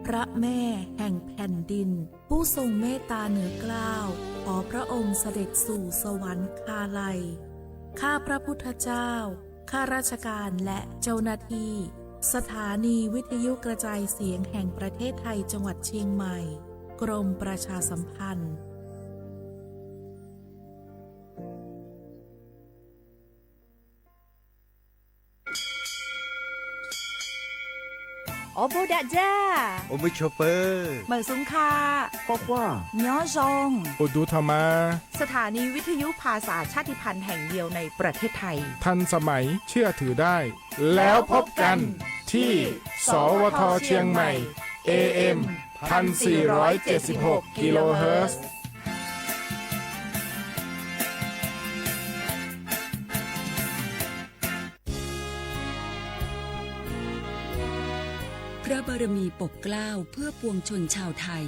พระแม่แห่งแผ่นดิน ผู้ทรงเมตตาเหนือกล้าว ขอพระองค์เสด็จสู่สวรรคาลัย ข้าพระพุทธเจ้า ข้าราชการและเจ้าหน้าที่ สถานีวิทยุกระจายเสียงแห่งประเทศไทยจังหวัดเชียงใหม่ กรมประชาสัมพันธ์ โอโบดะจ้า โอโบโชเฟอร์ เหมยซุงค่ะ โกโก้ ยอซอง โอดูทามา สถานีวิทยุภาษาชาติพันธุ์แห่งเดียวในประเทศไทย ทันสมัย เชื่อถือได้ แล้วพบกันที่ สวท เชียงใหม่ เอเอ็ม พันสี่ร้อยเจ็ดสิบหก กิโลเฮิรตซ์ พระบารมีปกเกล้าเพื่อปวงชนชาวไทย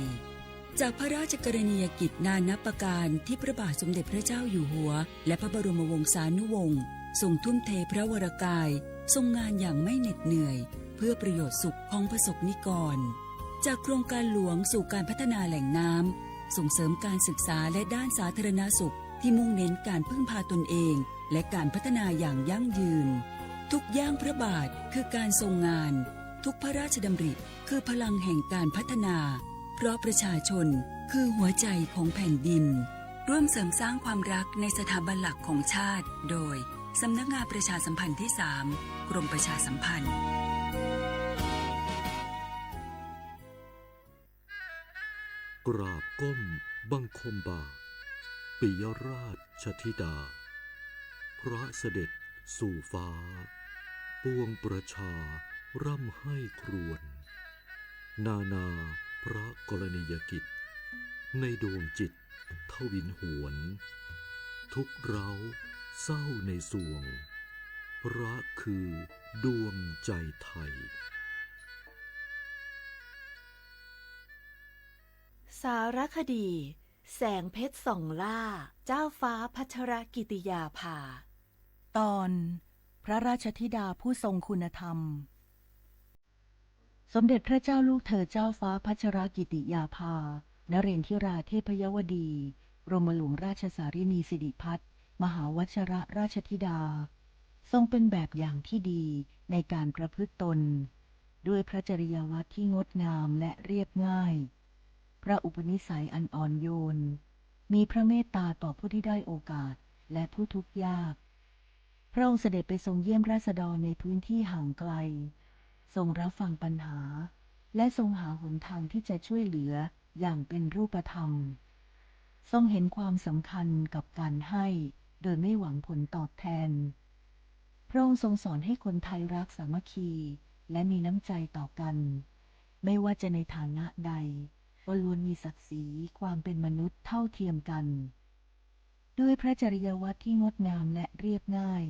จากพระราชกรณียกิจนานับประการที่พระบาทสมเด็จพระเจ้าอยู่หัว และพระบรมวงศานุวงศ์ทรงทุ่มเทพระวรกาย ทรงงานอย่างไม่เหน็ดเหนื่อย เพื่อประโยชน์สุขของประสบนิกร จากโครงการหลวงสู่การพัฒนาแหล่งน้ำ ส่งเสริมการศึกษาและด้านสาธารณสุขที่มุ่งเน้นการพึ่งพาตนเอง และการพัฒนาอย่างยั่งยืน ทุกย่างพระบาทคือการทรงงาน ทุกพระราชดำริคือพลังแห่งการพัฒนา เพราะประชาชนคือหัวใจของแผ่นดิน ร่วมเสริมสร้างความรักในสถาบันหลักของชาติ โดย สำนักงานประชาสัมพันธ์ที่สาม กรมประชาสัมพันธ์ กราบก้มบังคมบาท ปิยราชธิดา พระเสด็จสู่ฟ้า ปวงประชาร่ำไห้ครวญ นานาพระกรณียกิจ ในดวงจิตทวินหวน ทุกข์ร้าวเศร้าในสวง พระคือดวงใจไทย สารคดี แสงเพชรส่องล่า เจ้าฟ้าพัชรกิติยาภา ตอน พระราชธิดาผู้ทรงคุณธรรม สมเด็จพระเจ้าลูกเธอเจ้าฟ้าพัชรกิติยาภา นเรนทิราเทพยวดี กรมหลวงราชสารินีสิริพัฒน์ มหาวัชรราชธิดา ทรงเป็นแบบอย่างที่ดีในการประพฤติตน ด้วยพระจริยวัตรที่งดงามและเรียบง่าย พระอุปนิสัยอันอ่อนโยน มีพระเมตตาต่อผู้ที่ด้อยโอกาสและผู้ทุกข์ยาก พระองค์เสด็จไปทรงเยี่ยมราษฎรในพื้นที่ห่างไกล ทรงรับฟังปัญหา และทรงหาหนทางที่จะช่วยเหลืออย่างเป็นรูปธรรม ทรงเห็นความสำคัญกับการให้โดยไม่หวังผลตอบแทน พระองค์ทรงสอนให้คนไทยรักสามัคคี และมีน้ำใจต่อกัน ไม่ว่าจะในฐานะใด ก็ล้วนมีศักดิ์ศรีความเป็นมนุษย์เท่าเทียมกัน ด้วยพระจริยวัตรที่งดงามและเรียบง่าย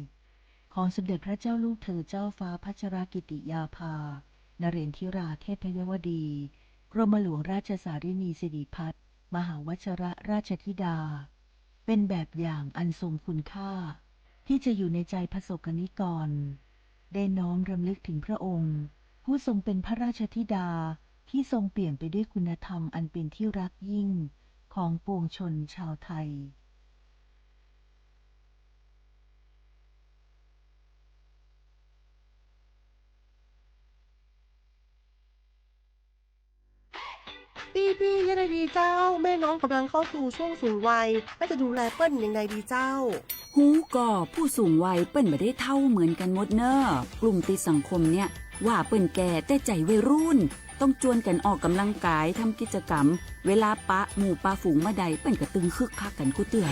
ของสมเด็จพระเจ้าลูกเธอเจ้าฟ้าพัชรกิติยาภา นเรนทิราเทพยวดี กรมหลวงราชสารินีสิริพัฒน์ มหาวัชรราชธิดา เป็นแบบอย่างอันทรงคุณค่า ที่จะอยู่ในใจประสบกนิกร ได้น้อมรำลึกถึงพระองค์ ผู้ทรงเป็นพระราชธิดาที่ทรงเปี่ยมไปด้วยคุณธรรมอันเป็นที่รักยิ่งของปวงชนชาวไทย พี่ๆ ยังไงดีเจ้า แม่น้องกำลังเข้าสู่ช่วงสูงวัย แล้วจะดูแลเปิ้นยังไงดีเจ้า ฮู้ก่อ ผู้สูงวัยเปิ้นบ่ได้เฒ่าเหมือนกันหมดเน่อ กลุ่มติดสังคมเนี่ย ว่าเปิ้นแก่แต่ใจวัยรุ่น ต้องจวนกันออกกำลังกาย ทำกิจกรรม เวลาปะหมู่ปะฝูงเมื่อใด เปิ้นก็ตึงคึกคักกันกู้เตื้อ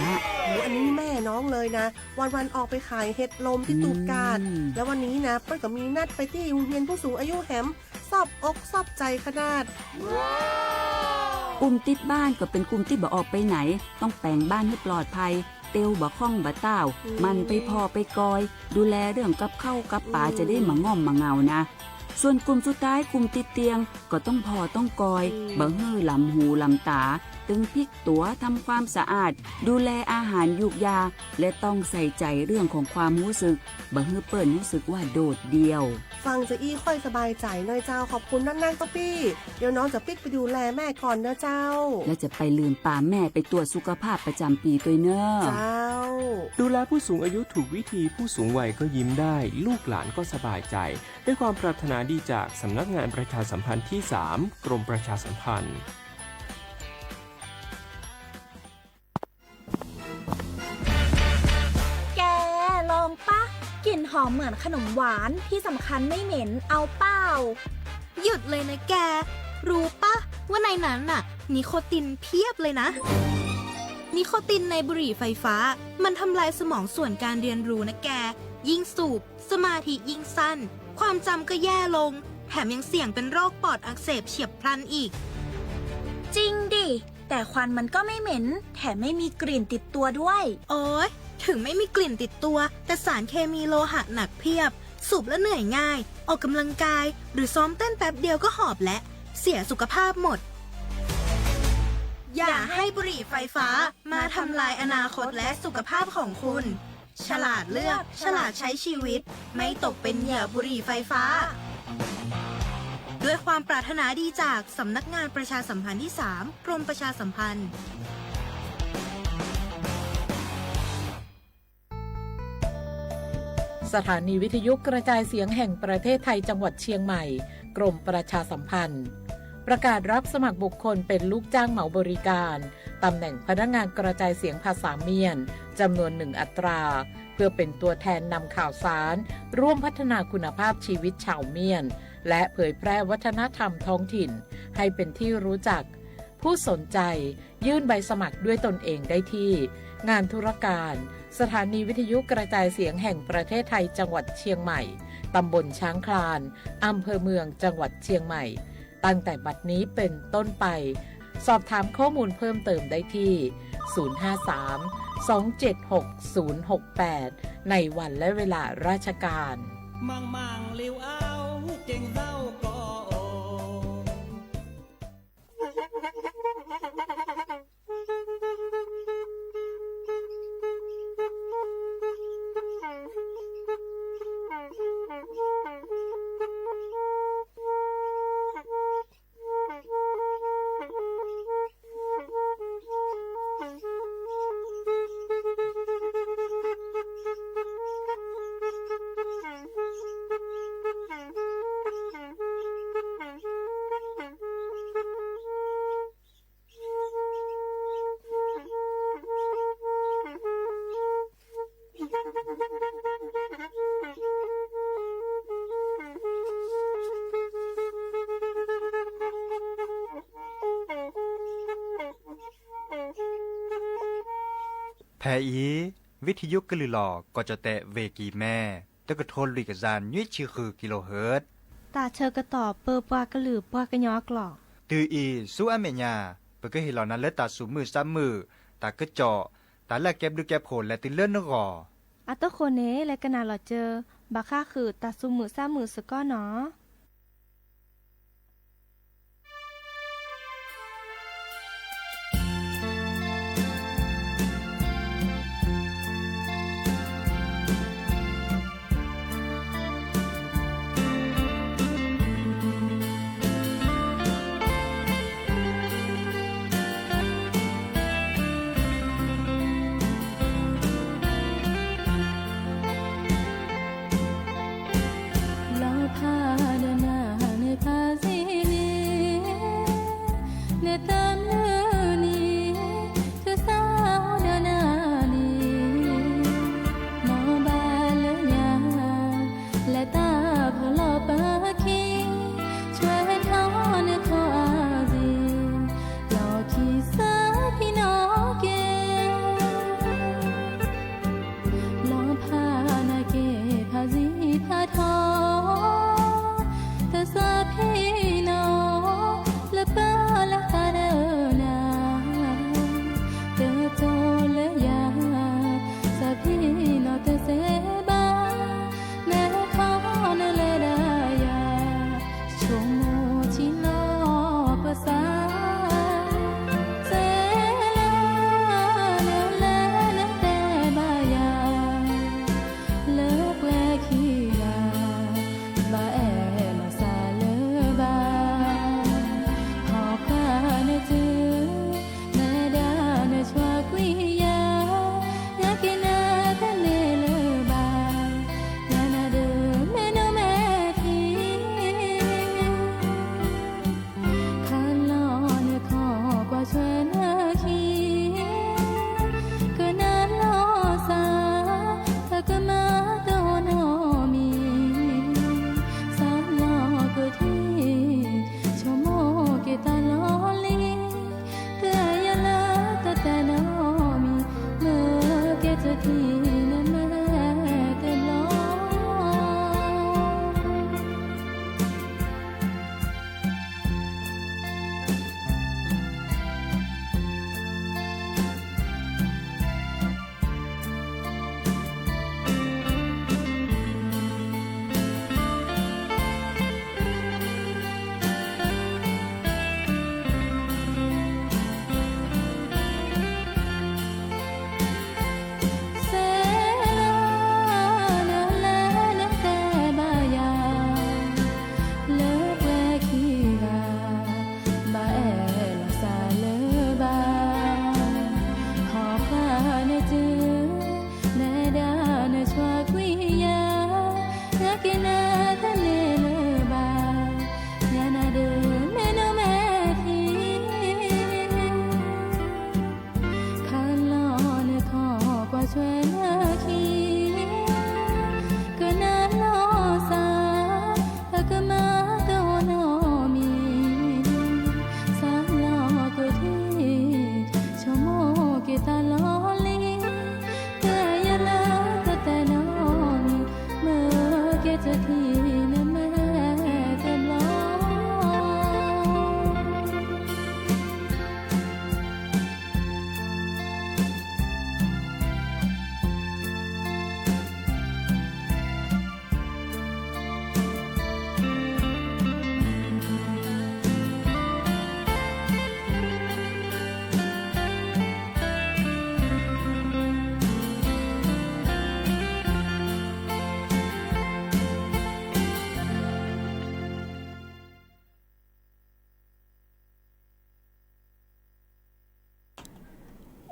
โอ้ อันนี้แม่น้องเลยนะ วันๆ ออกไปขายเห็ดลมที่ตูบกาด อืม แล้ววันนี้นะ เปิ้นก็มีนัดไปตี้โฮงเฮียนผู้สูงอายุแหม ซอบอกซอบใจขนาด กลุ่มติดบ้านก็เป็นกลุ่มที่บ่ออกไปไหน ต้องแป๋งบ้านให้ปลอดภัย เตียวบ่ค่องบ่ต้าว อืม หมั่นไปผ่อไปกอย ดูแลเรื่องกับข้าวกับป๋า อืม จะได้บ่ง่อมบ่เหงานะ ส่วนกลุ่มสุดท้าย กลุ่มติดเตียง ก็ต้องผ่อต้องกอย อืม บ่หื้อหลำหูหลำต๋า ตึงพลิกตัว ทำความสะอาด ดูแลอาหาร ยูกยา และต้องใส่ใจเรื่องของความรู้สึก บ่หื้อเปิ้นรู้สึกว่าโดดเดี่ยว ฟังจาอี้ค่อยสบายใจหน่อยเจ้า ขอบคุณนักๆ เจ้าปี้ เดี๋ยวน้องจะปิ๊กไปดูแลแม่ก่อนนะเจ้า และจะไปลืมปาแม่ไปตรวจสุขภาพประจำปีด้วยเนอะ เจ้า ดูแลผู้สูงอายุถูกวิธี ผู้สูงวัยก็ยิ้มได้ ลูกหลานก็สบายใจ ด้วยความปรารถนาดีจากสำนักงานประชาสัมพันธ์ที่สาม กรมประชาสัมพันธ์ แก ลองปะ กลิ่นหอมเหมือนขนมหวาน ที่สำคัญไม่เหม็น เอาเปล่า หยุดเลยนะแก รู้ปะว่าในนั้นน่ะ นิโคตินเพียบเลยนะ นิโคตินในบุหรี่ไฟฟ้า มันทำลายสมองส่วนการเรียนรู้นะแก ยิ่งสูบ สมาธิยิ่งสั้น ความจำก็แย่ลง แถมยังเสี่ยงเป็นโรคปอดอักเสบเฉียบพลันอีก จริงดิ แต่ควันมันก็ไม่เหม็น แถมไม่มีกลิ่นติดตัวด้วย โอ๊ย ถึงไม่มีกลิ่นติดตัว แต่สารเคมีโลหะหนักเพียบ สูบแล้วเหนื่อยง่าย ออกกำลังกาย หรือซ้อมเต้นแป๊บเดียวก็หอบแล้ว เสียสุขภาพหมด อย่าให้บุหรี่ไฟฟ้ามาทำลายอนาคตและสุขภาพของคุณ ฉลาดเลือก ฉลาดใช้ชีวิต ไม่ตกเป็นเหยื่อบุหรี่ไฟฟ้า ด้วยความปรารถนาดีจากสำนักงานประชาสัมพันธ์ที่สาม กรมประชาสัมพันธ์ สถานีวิทยุกระจายเสียงแห่งประเทศไทยจังหวัดเชียงใหม่ กรมประชาสัมพันธ์ ประกาศรับสมัครบุคคลเป็นลูกจ้างเหมาบริการ ตำแหน่งพนักงานกระจายเสียงภาษาเมียน จำนวนหนึ่งอัตรา เพื่อเป็นตัวแทนนำข่าวสาร ร่วมพัฒนาคุณภาพชีวิตชาวเมียน และเผยแพร่วัฒนธรรมท้องถิ่น ให้เป็นที่รู้จัก ผู้สนใจยื่นใบสมัครด้วยตนเองได้ที่ งานธุรการ สถานีวิทยุกระจายเสียงแห่งประเทศไทยจังหวัดเชียงใหม่ ตำบลช้างคลาน อำเภอเมือง จังหวัดเชียงใหม่ ตั้งแต่บัดนี้เป็นต้นไป สอบถามข้อมูลเพิ่มเติมได้ที่ ศูนย์ห้าสามสองเจ็ดหกศูนย์หกแปด ในวันและเวลาราชการ มังมังลิวเอาเก่งเศร้าก่อ ဖဲအံၤ ဝံထယုကလုၢ်လီၤ ကီၢ်ကၠီၣ်တဲၣ် ဝ့ၢ်ကံၢ်မဲ တကထိလွံၢ်ကယၤနွံဆံဃု ကံလိဟၢၣ် တၢ်ဆၢကတီၢ်ပၢပှၤကလုာ်ပှၤကညီအကျိာ် တုၤအံၤဆူအမဲာ်ညါ ပကဟ့ၣ်လီၤနၤလၢတၢ်သူၣ်မုာ်သးမုာ် တၢ်ကစီၣ် တၢ်လၢအကဲဘျုးကဲဖှိၣ်လဲၤတုၤလၢနဂီၢ် အဃိန့ၣ် လဲၤကနၣ်လီၤစၢၤ ဘၣ်ဃးဃုာ်တၢ်သူၣ်မုာ်သးမုာ်စ့ၢ်ကီးနီၤ. လီၤဖး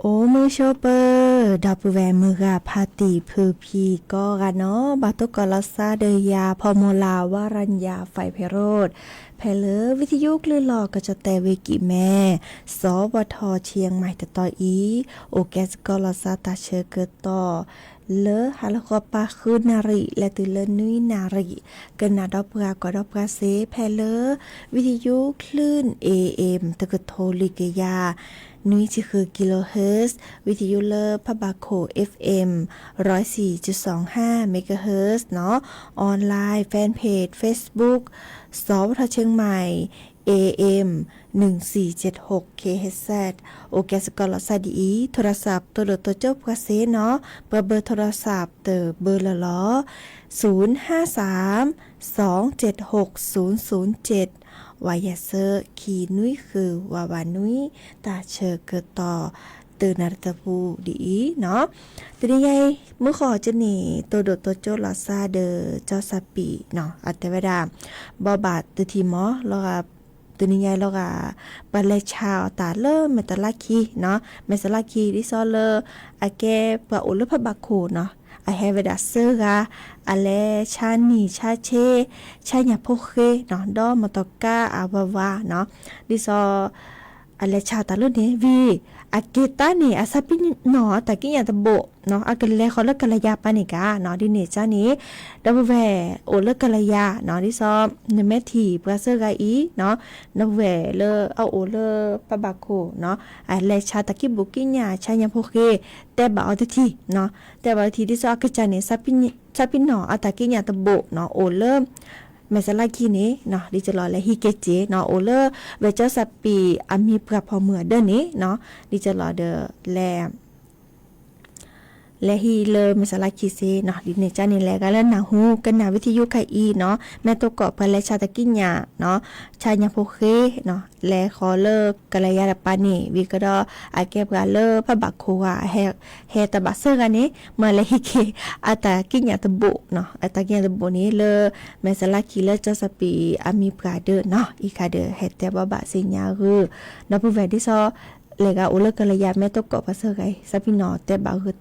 အိၣ်မုာ်ဆိးပၢၤ ဒီပုၢ်ဝဲၢ်မုၢ်ဂၤဖါတံၢ်ဖုဖံကိးဂၤနီၣ်, ဘၣ်တိၢ်ကီၢ်လီၤစၢ်ဒီးယၤ ဖီမီၤလၤ ဝါရၣ်ယၤ ဖဲးဖဲးရိၣ်, ဖဲလၢဝံသယုၣ်ကလုၢ်လီၢ်ကစီၣ်တဲာ်ဝ့ၢ်ကံၣ်မဲ စီၤဝီၤထီၣ်ဆ့ၣ်ယဲၢ်မးတတီၤအံၤ, အိၣ်ကဲစ့ၢ်ကီးလီၤစၢ်တၢ်ဆၢကတီၢ် လၢဟါလီၤဃီပၤဃုနၣ်ရံၣ် လဲၤတုၤလၢနွံနၣ်ရံၣ်, ကနၣ်ဒီးပှၤကွၢ်ဒီးပှၤစ့ ဖဲလၢ ဝံသယုၣ်ကလုၢ် A M တကထိလွံၢ်ကယၤ နွံဆံဃု kilohertz, ဝံသယုၣ်လၢဖးဘၣ်ခိၣ် F M ร้อยสี่จุดสองห้า megahertz နီၣ်, online fan page Facebook စီၤဝီၤထီၣ်ဆ့ၣ်ယဲၢ်မး A M หนึ่งสี่เจ็ดหก kilohertz, အိၣ်ကဲစ့ၢ်ကီးလီၤစၢ်ဒ်အံၤ, ထိၣ်ရၣ်စး တိၢ်ဒိၣ်တိၢ်ကၠိၣ်ပှၤစ့နီၣ်, ပှၤဘၢထိၣ်ရၣ်စးတဘၢလၢ်လီၤ, ศูนย์ห้าสาม สองเจ็ดหก ศูนย์ศูนย์เจ็ด ဝးယဲၢ်ဆၢ ခံနွံဃု ဝးဝးနွံ, တၢ်ဆၢကတီၢ် တုၤနၣ်ရံၣ်တပူၤဒ်အံၤနီၣ်, တနံၤညါအံၤ မုၢ်ဃီကၠိန့ၣ် တိၢ်ဒိၣ်တိၢ်ကၠိၣ်လီၤစၢ်ဒီး ကၠီၣ်စၢ်ပံးနီၣ်, အတဲဝဲဒၣ် ဘီၣ်ဘၣ်တထံၣ်မး လီၤဂာ် တနံၤညါအံၤလီၤဂာ် ပှၤလဲၤဆါအီၣ်တၢ်လၢမဲာ်တလါခံနီၣ်, မဲာ်တလါခံ ဒ်သိးလၢ အကဲပှၤအိၣ်လၢဖးဘၣ်ခိၣ်နီၣ်, အဟဲဝဲဒၣ်စၢဃာ် အလဲၤဆါနံၣ်ဆါဆ့ ဆါညၣ်ဖိဃ့နီၣ်, ဒီးမီၢ်တီၢ်ကါအဝးဝးနီၣ်, ဒ်သိး အလဲၤဆါတၢ်လၢန့ၣ် ဝံၤ အက့ၤတၢ်န့ၣ် အဆၣ်ပံၣ်နီၣ်အတၢ်ကံးညာ်တဘိးနီၣ်, အကလဲၤဃီၤလၢကလၤယၤပၤန့ၣ်ကါနီၣ်, ဒ်န့ၣ်ကါန့ၣ် ဒီပုၢ်ဝဲၢ်အိၣ်လၢကလၤယၤနီၣ်, ဒ်သိးနမဲာ်ထံၣ်ပှၤစၢဃာ်အံၤနီၣ်, ဒီပုၢ်ဝဲၢ်လၢအအိၣ်လၢဖးဘၣ်ခိၣ်နီၣ်, အလဲၤဆါတၢ်ကံးဘိးကံးညာ် ဆါညၣ်ဖိဃ့ တဲဘၣ်အီၤတထံၣ်နီၣ်, တဲဘၣ်အီၤတထံၣ် ဒ်သိးအကစၢ်န့ၣ် ဆၣ်ပံၣ်နီၣ်အတၢ်ကံးညာ်တဘိးနီၣ်, အိၣ်လၢ မဲာ်စလါခံန့ၣ်နီၣ်, ဒ်သိးလီၤလဲၤဟံးက့ၤက့ၤနီၣ်, အိၣ်လၢ ဝဲၢ်ကၠီၣ်စၢ်ပံးအမံၤပှၢ်ဖီမုၢ်အဒၢးန့ၣ်နီၣ်, ဒ်သိးလီၤဒီး လဲၤ လဲၤဟံးလၢမဲာ်စလါခံစ့နီၣ်, ဒ်န့ၣ်ကါန့ၣ် လဲၤဂၤလၢနၢ်ဟူ ကနၣ်ဝံသယုၣ်ခဲအံၤနီၣ်, မ့ၢ်သကိးပှၤလဲၤဆါတၢ်ကံးညာ်နီၣ်, ဆါညၣ်ဖိဃ့နီၣ်, လဲၤဃီၤလၢကလၤယၤတပၤန့ၣ် ဝံၤကဒီး အကဲပှၤလၢဖးဘၣ်ခိၣ်ဂၤ ဟဲ ဟဲတၢ်ဘၣ်စၢဃာ်န့ၣ် မ့ၢ်လဲၤဟံးက့ၤ အတၢ်ကံးညာ်တဘိးနီၣ်, အတၢ်ကံးညာ်တဘိးန့ၣ် လၢ မဲာ်စလါခံလၢကၠီၣ်စၢ်ပံးအမံၤပှၢ်ဒၢးနီၣ်, အံၤခါဒီးဟဲတဲဘၣ်ဘၣ်စ့ညါဂုာ်, ဒီပုၢ်ဝဲၢ်ဒ်သိး လဲၤဂၤအိၣ်လၢကလၤယၤ မ့ၢ်သကိးပှၤစၢဃာ် ဆၣ်ပံၣ်နီၣ်တဲဘၣ်ဂ့ၤ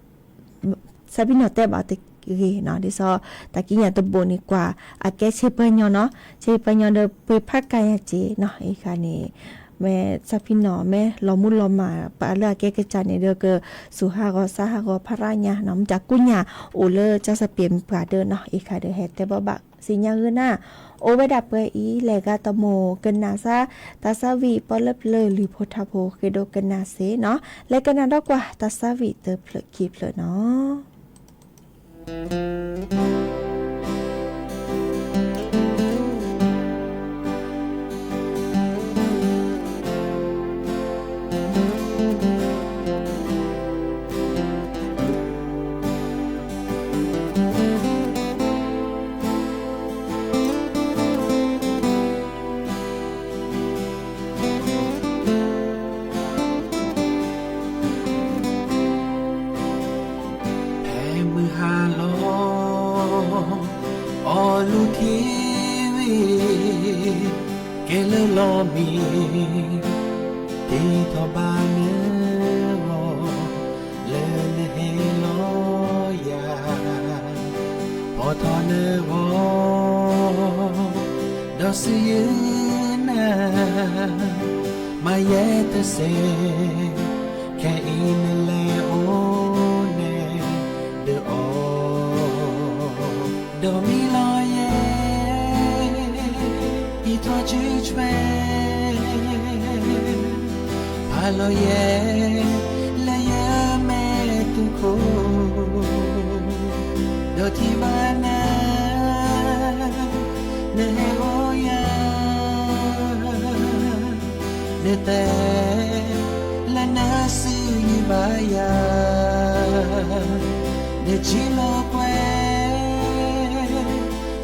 ဆၣ်ပံၣ်နီၣ်တဲဘၣ်တဂ့ၤနီၣ်, ဒ်သိး တၢ်ကံးညာ်တဘိးန့ၣ်ကွၢ် အကဲဆ့ပှၤညီနီၣ်, ဆ့ပှၤညီဒီး ပှ့ၤဖးကါယၤစ့နီၣ်, အံၤခါန့ၣ် မ့ၢ်ဆၣ်ပံၣ်နီၣ် မ့ၢ်လီၤမူလီၤမၢ် ပာ်လၢအကဲကစၢ်န့ၣ်ဒီး ကစူၤဟးဂီၤစးဟးဂီၤဖးရၣ်ညါနီၣ်, မ့ၢ်တၢ်ကူၣ်ညၣ် အိၣ်လၢကၠီၣ်စၢ်ပံးအမံၤပှၢ်ဒၢးနီၣ်, အံၤခါဒီးဟဲတဲဘၣ်ဘၣ်စ့ညါဂုာ်နၤ, အိၣ်ဝဲဒၣ်ပှဲၤအံၤ လဲၤဂၤတမူၢ် ကနၣ်စၢ် တၢ်သးဝံၣ် ပီလၢပျၢၤလုၢ်ဖိထါဖိ ဃ့ဒိကနၣ်စ့နီၣ်, လဲၤကနၣ်ဒီးကွၢ် တၢ်သးဝံၣ်တဖျၢၣ်ခံဖျၢၣ်နီၣ်. ဖဲမုၢ်ဟါလီၤ အီၣ်လူၤထံဝံၤ ကဲလၢလီၤမံၤ တ့ထီၣ်ဘၣ်နဂီၢ် လၢနဟဲလီၤယၤ ဖီၣ်ထီၣ်နဂီၢ် ဒီးစံးယုာ်နၤ မၤယဲတစဲး ခဲအံၤနလဲၤအိၣ်နဲၣ်ဒီးအီၤ ဒီးမံလီၤယဲ အံးထွဲဆူဆွဲ ဖးလီၤယဲ လၢယမဲာ်တူၢ်ခိၣ် ဒီးထံၣ်ဘၣ်နၤ နဟဲအိၣ်ယၤ နတဲ လၢနစုယုၢ်ဘၣ်ယၤ နထံၣ်လိာ်ကွဲ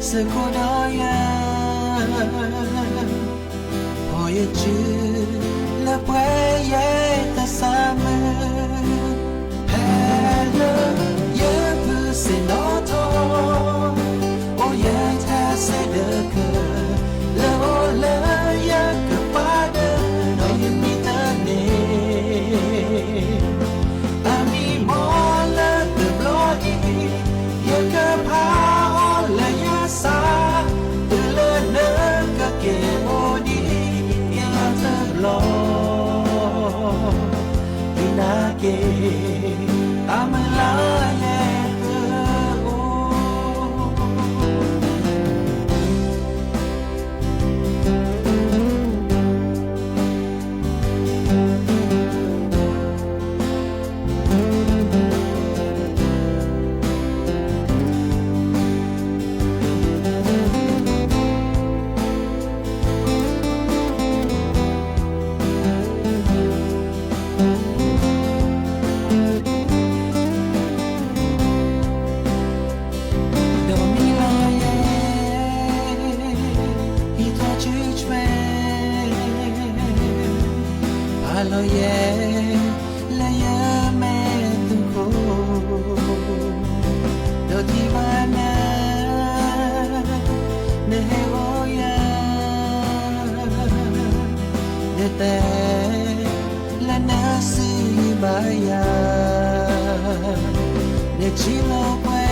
စ့ၢ်ကီးဒီးယၤ ဖီၣ်ယစု လၢပှဲၤယဲတၢ်ဆါမုၢ် ဖဲလၢယပုၢ်စ့ၣ်နီၣ်ထီၣ် အိၣ်ယဲတၢ်စဲဒၢက လၢအိၣ်လၢယကပၤဒၢး ဒီးယမံတန့ၢ် က့ၤ တၢ်မုၢ်လၢ်ယဲၢ်သုအိၣ် ဒီးမံလီၤယဲ ဟံးထီၣ်ဆူၣ်ဆွဲ ပာ်လီၤယဲ လၢယမဲာ်သူခိၣ် ဒီးထံၣ်ဘၣ်နၤ နဟဲအိၣ်ယၤ နတဲ လၢနစံးဘၣ်ယၤ နထံၣ်လိာ်ကွဲ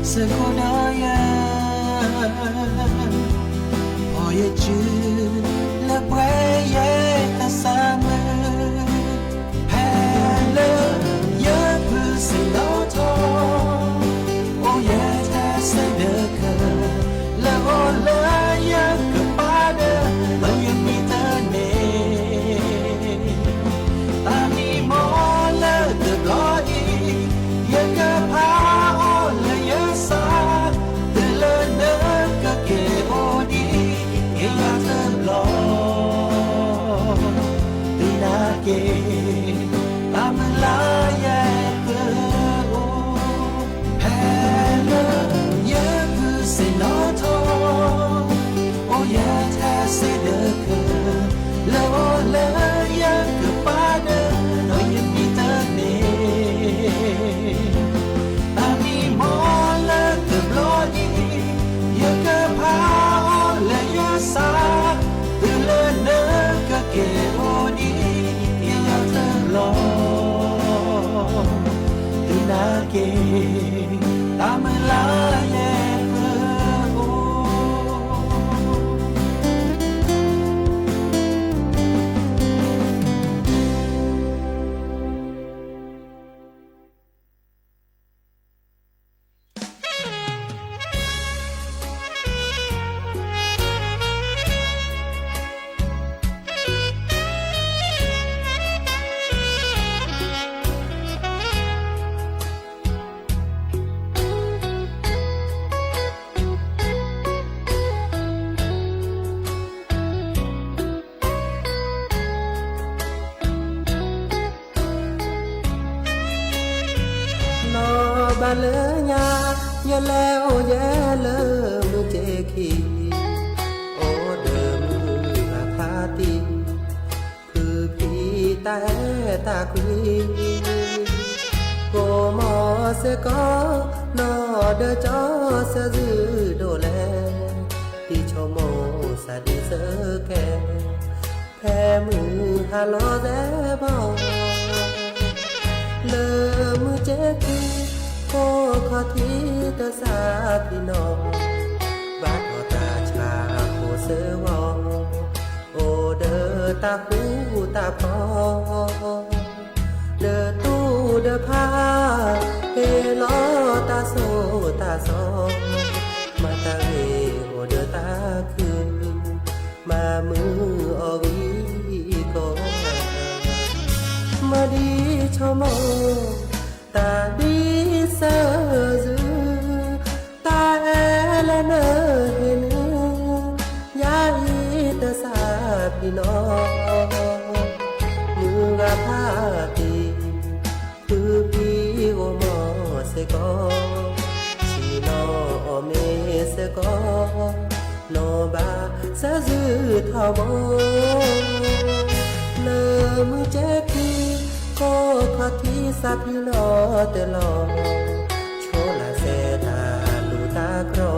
စ့ၢ်ကီးဒီးယၤ အီယစု လၢပှဲၤယဲတၢ်ဆါမုၢ် ဖဲလၢယဖုးစ့ၣ်နီၤထီၣ် အိၣ်ယဲထဲစဲးဒၢးခၢၣ် လၢအအိၣ်လၢယကပၤဒီး လၢယမံတန့ၢ် တၢ်မံမီၢ်လၢတဘျီအံၤ ယကဖးအီၤလၢယစၢ် တုၤလၢနကက့ၤအိၣ်ဒံး က့ၤယၤတဘျီ တုၤနာ်က့ၤ တၢ်မုၢ်လၢ်ယဲၢ်သုအိၣ် ဖဲလၢယဖုးစ့ၣ်နီၤထီၣ် အိၣ်ယဲထဲစဲးဒၢးခၢၣ် လၢအအိၣ်လၢယကပၤဒီး ဒီးယမံတန့ၢ် တၢ်မံမီၢ်လၢတဘျီအံၤ ယကဖးအီၤလၢယစၢ် တုၤလၢနကက့ၤအိၣ်ဒံး က့ၤယၤတဘျီ တုၤနာ်က့ၤ တၢ်မုၢ်လၢ်ယဲၢ်သုအိၣ် နီၢ်ဘၣ်လၢညါ ယလဲၤအိၣ်ယဲလၢမုၢ်က့ခံ အိၣ်ဒီးမုၢ်ဂၤဖးတံၢ် ဖုဖံတၢ်အဲၣ်တၢ်ကွံ ကိးမီၤစ့ၢ်ကီး နီၢ်ဒီးကၠီဆၢဇုဒိၣ်လဲၣ် တံၤဆိကမိၣ်စးဒံးစၢကဲ ဖဲမုၢ်ဟါလီၤသဲဘီ လၢမုၢ်က့ခံ ဖိခီၣ်ထံးတစးဖံးနီၣ် ဘၣ်ထီၣ်တၢ်ဆါဖိစၢဝီ အိၣ်ဒီးတၢ်ဃူတၢ်ဖိး ဒီးတူၢ်ဒီးဖး ဟ့ၣ်လီၤတၢ်ဆိၣ်တၢ်ဆီ မၤတၢ်ဂ့ၤအိၣ်ဒီးတၢ်ခု မၤမုာ်အီၤဂံၢ်ကီ မၤဒ်ဆိကမိၣ် တၢ်ဒ်ဆၢၣ်စု တၢ်အဲၣ်လၢနဟ့ၣ်န့ၣ် ယၤအံၤတစးဖံးနီၣ် မုၢ်ဂၤဖးတံၢ် ဖုဖံအိၣ်မီၤစ့ၢ်ကီး ဆ့ၣ်နီၤအီၣ်မ့ၤစ့ၢ်ကီး နီၢ်ဘၣ်စၢ်စုထီဘိ လၢမုၢ်က့ခံ ကိးခီၣ်ထံးစးဖံးလီၤတလီၤ ဆိလၢစဲတၢ်လူၢ်တၢ်ကြီ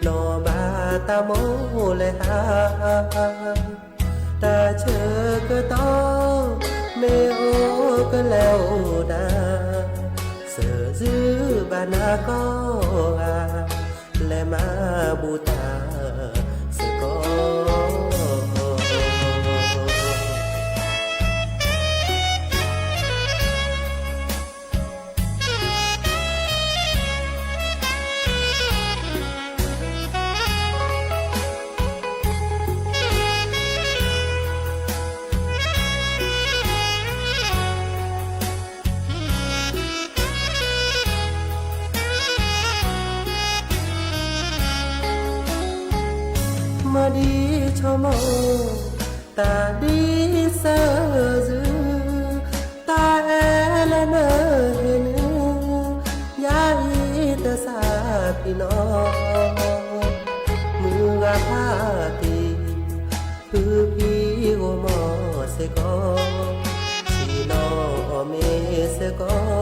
နီၢ်ဘၣ်တၢ်မိၣ်လဲၤဟါ တၢ်ဆၢကတီၢ် မ့ၢ်အိၣ်ကလဲၤအိၣ်ဒၣ် စၢၣ်စုဘၣ်နၤကီဂၤ လဲၤမၤဘူၣ်တၢ်စ့ၢ်ကီး. ဆိကမိၣ် တၢ်ဒ်ဆၢၣ်စု, တၢ်အဲၣ်လၢနဟ့ၣ်နုၢ်, ယၤအံၤတစးဖံးနီၤ, မုၢ်ဂၤဖးတံၢ်, ဖုဖံဂီၢ်မီၢ်စ့ၢ်ကီး, ဆ့ၣ်နီၤအီၣ်မ့ၤစ့ၢ်ကီး,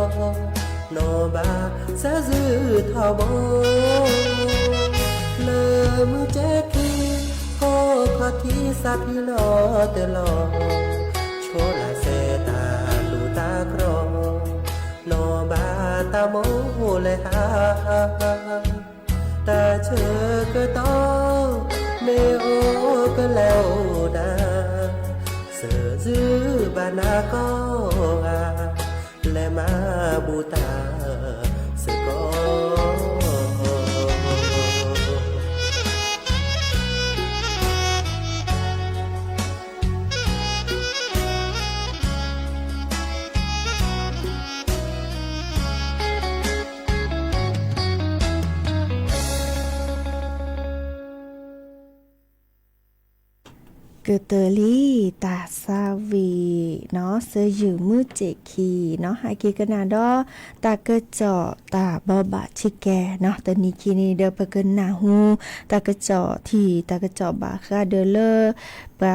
နီၢ်ဘၣ်ဆၢၣ်စုထီဘိ လၢမုၢ်ကဲခံ, ကိးခီၣ်ထံးစးဖံးနီၤတလီၢ်, ဆိလၢစဲတၢ်လူၢ်တၢ်ကြီ, နီၢ်ဘၣ်တၢ်မိၣ်လဲၤဟး, တၢ်ဆၢကတီၢ် မ့ၢ်အိၣ်ကလဲၤအိၣ်ဒၣ်, ဆၢၣ်စုဘၣ်နၤကိးဂၤ, လဲၤမၤဘူးတၢ်စ့ၢ်ကီး. ကတၢၢ်လံ တၢ်သးဝံၣ်နီၤ သၢယုၢ်မုၢ်စ့ၣ်ခံနီၤ ဟဲက့ၤကနၣ်ဒီး တၢ်ကစီၣ်တၢ်ဘိးဘၣ်ဆ့ကဲနီၤ တနံၤခံနံၤဒီး ပကနၢ်ဟူ တၢ်ကစီၣ်ထံၣ် တၢ်ကစီၣ်ဘၣ်ဃးဒီးလၢ ပှၤ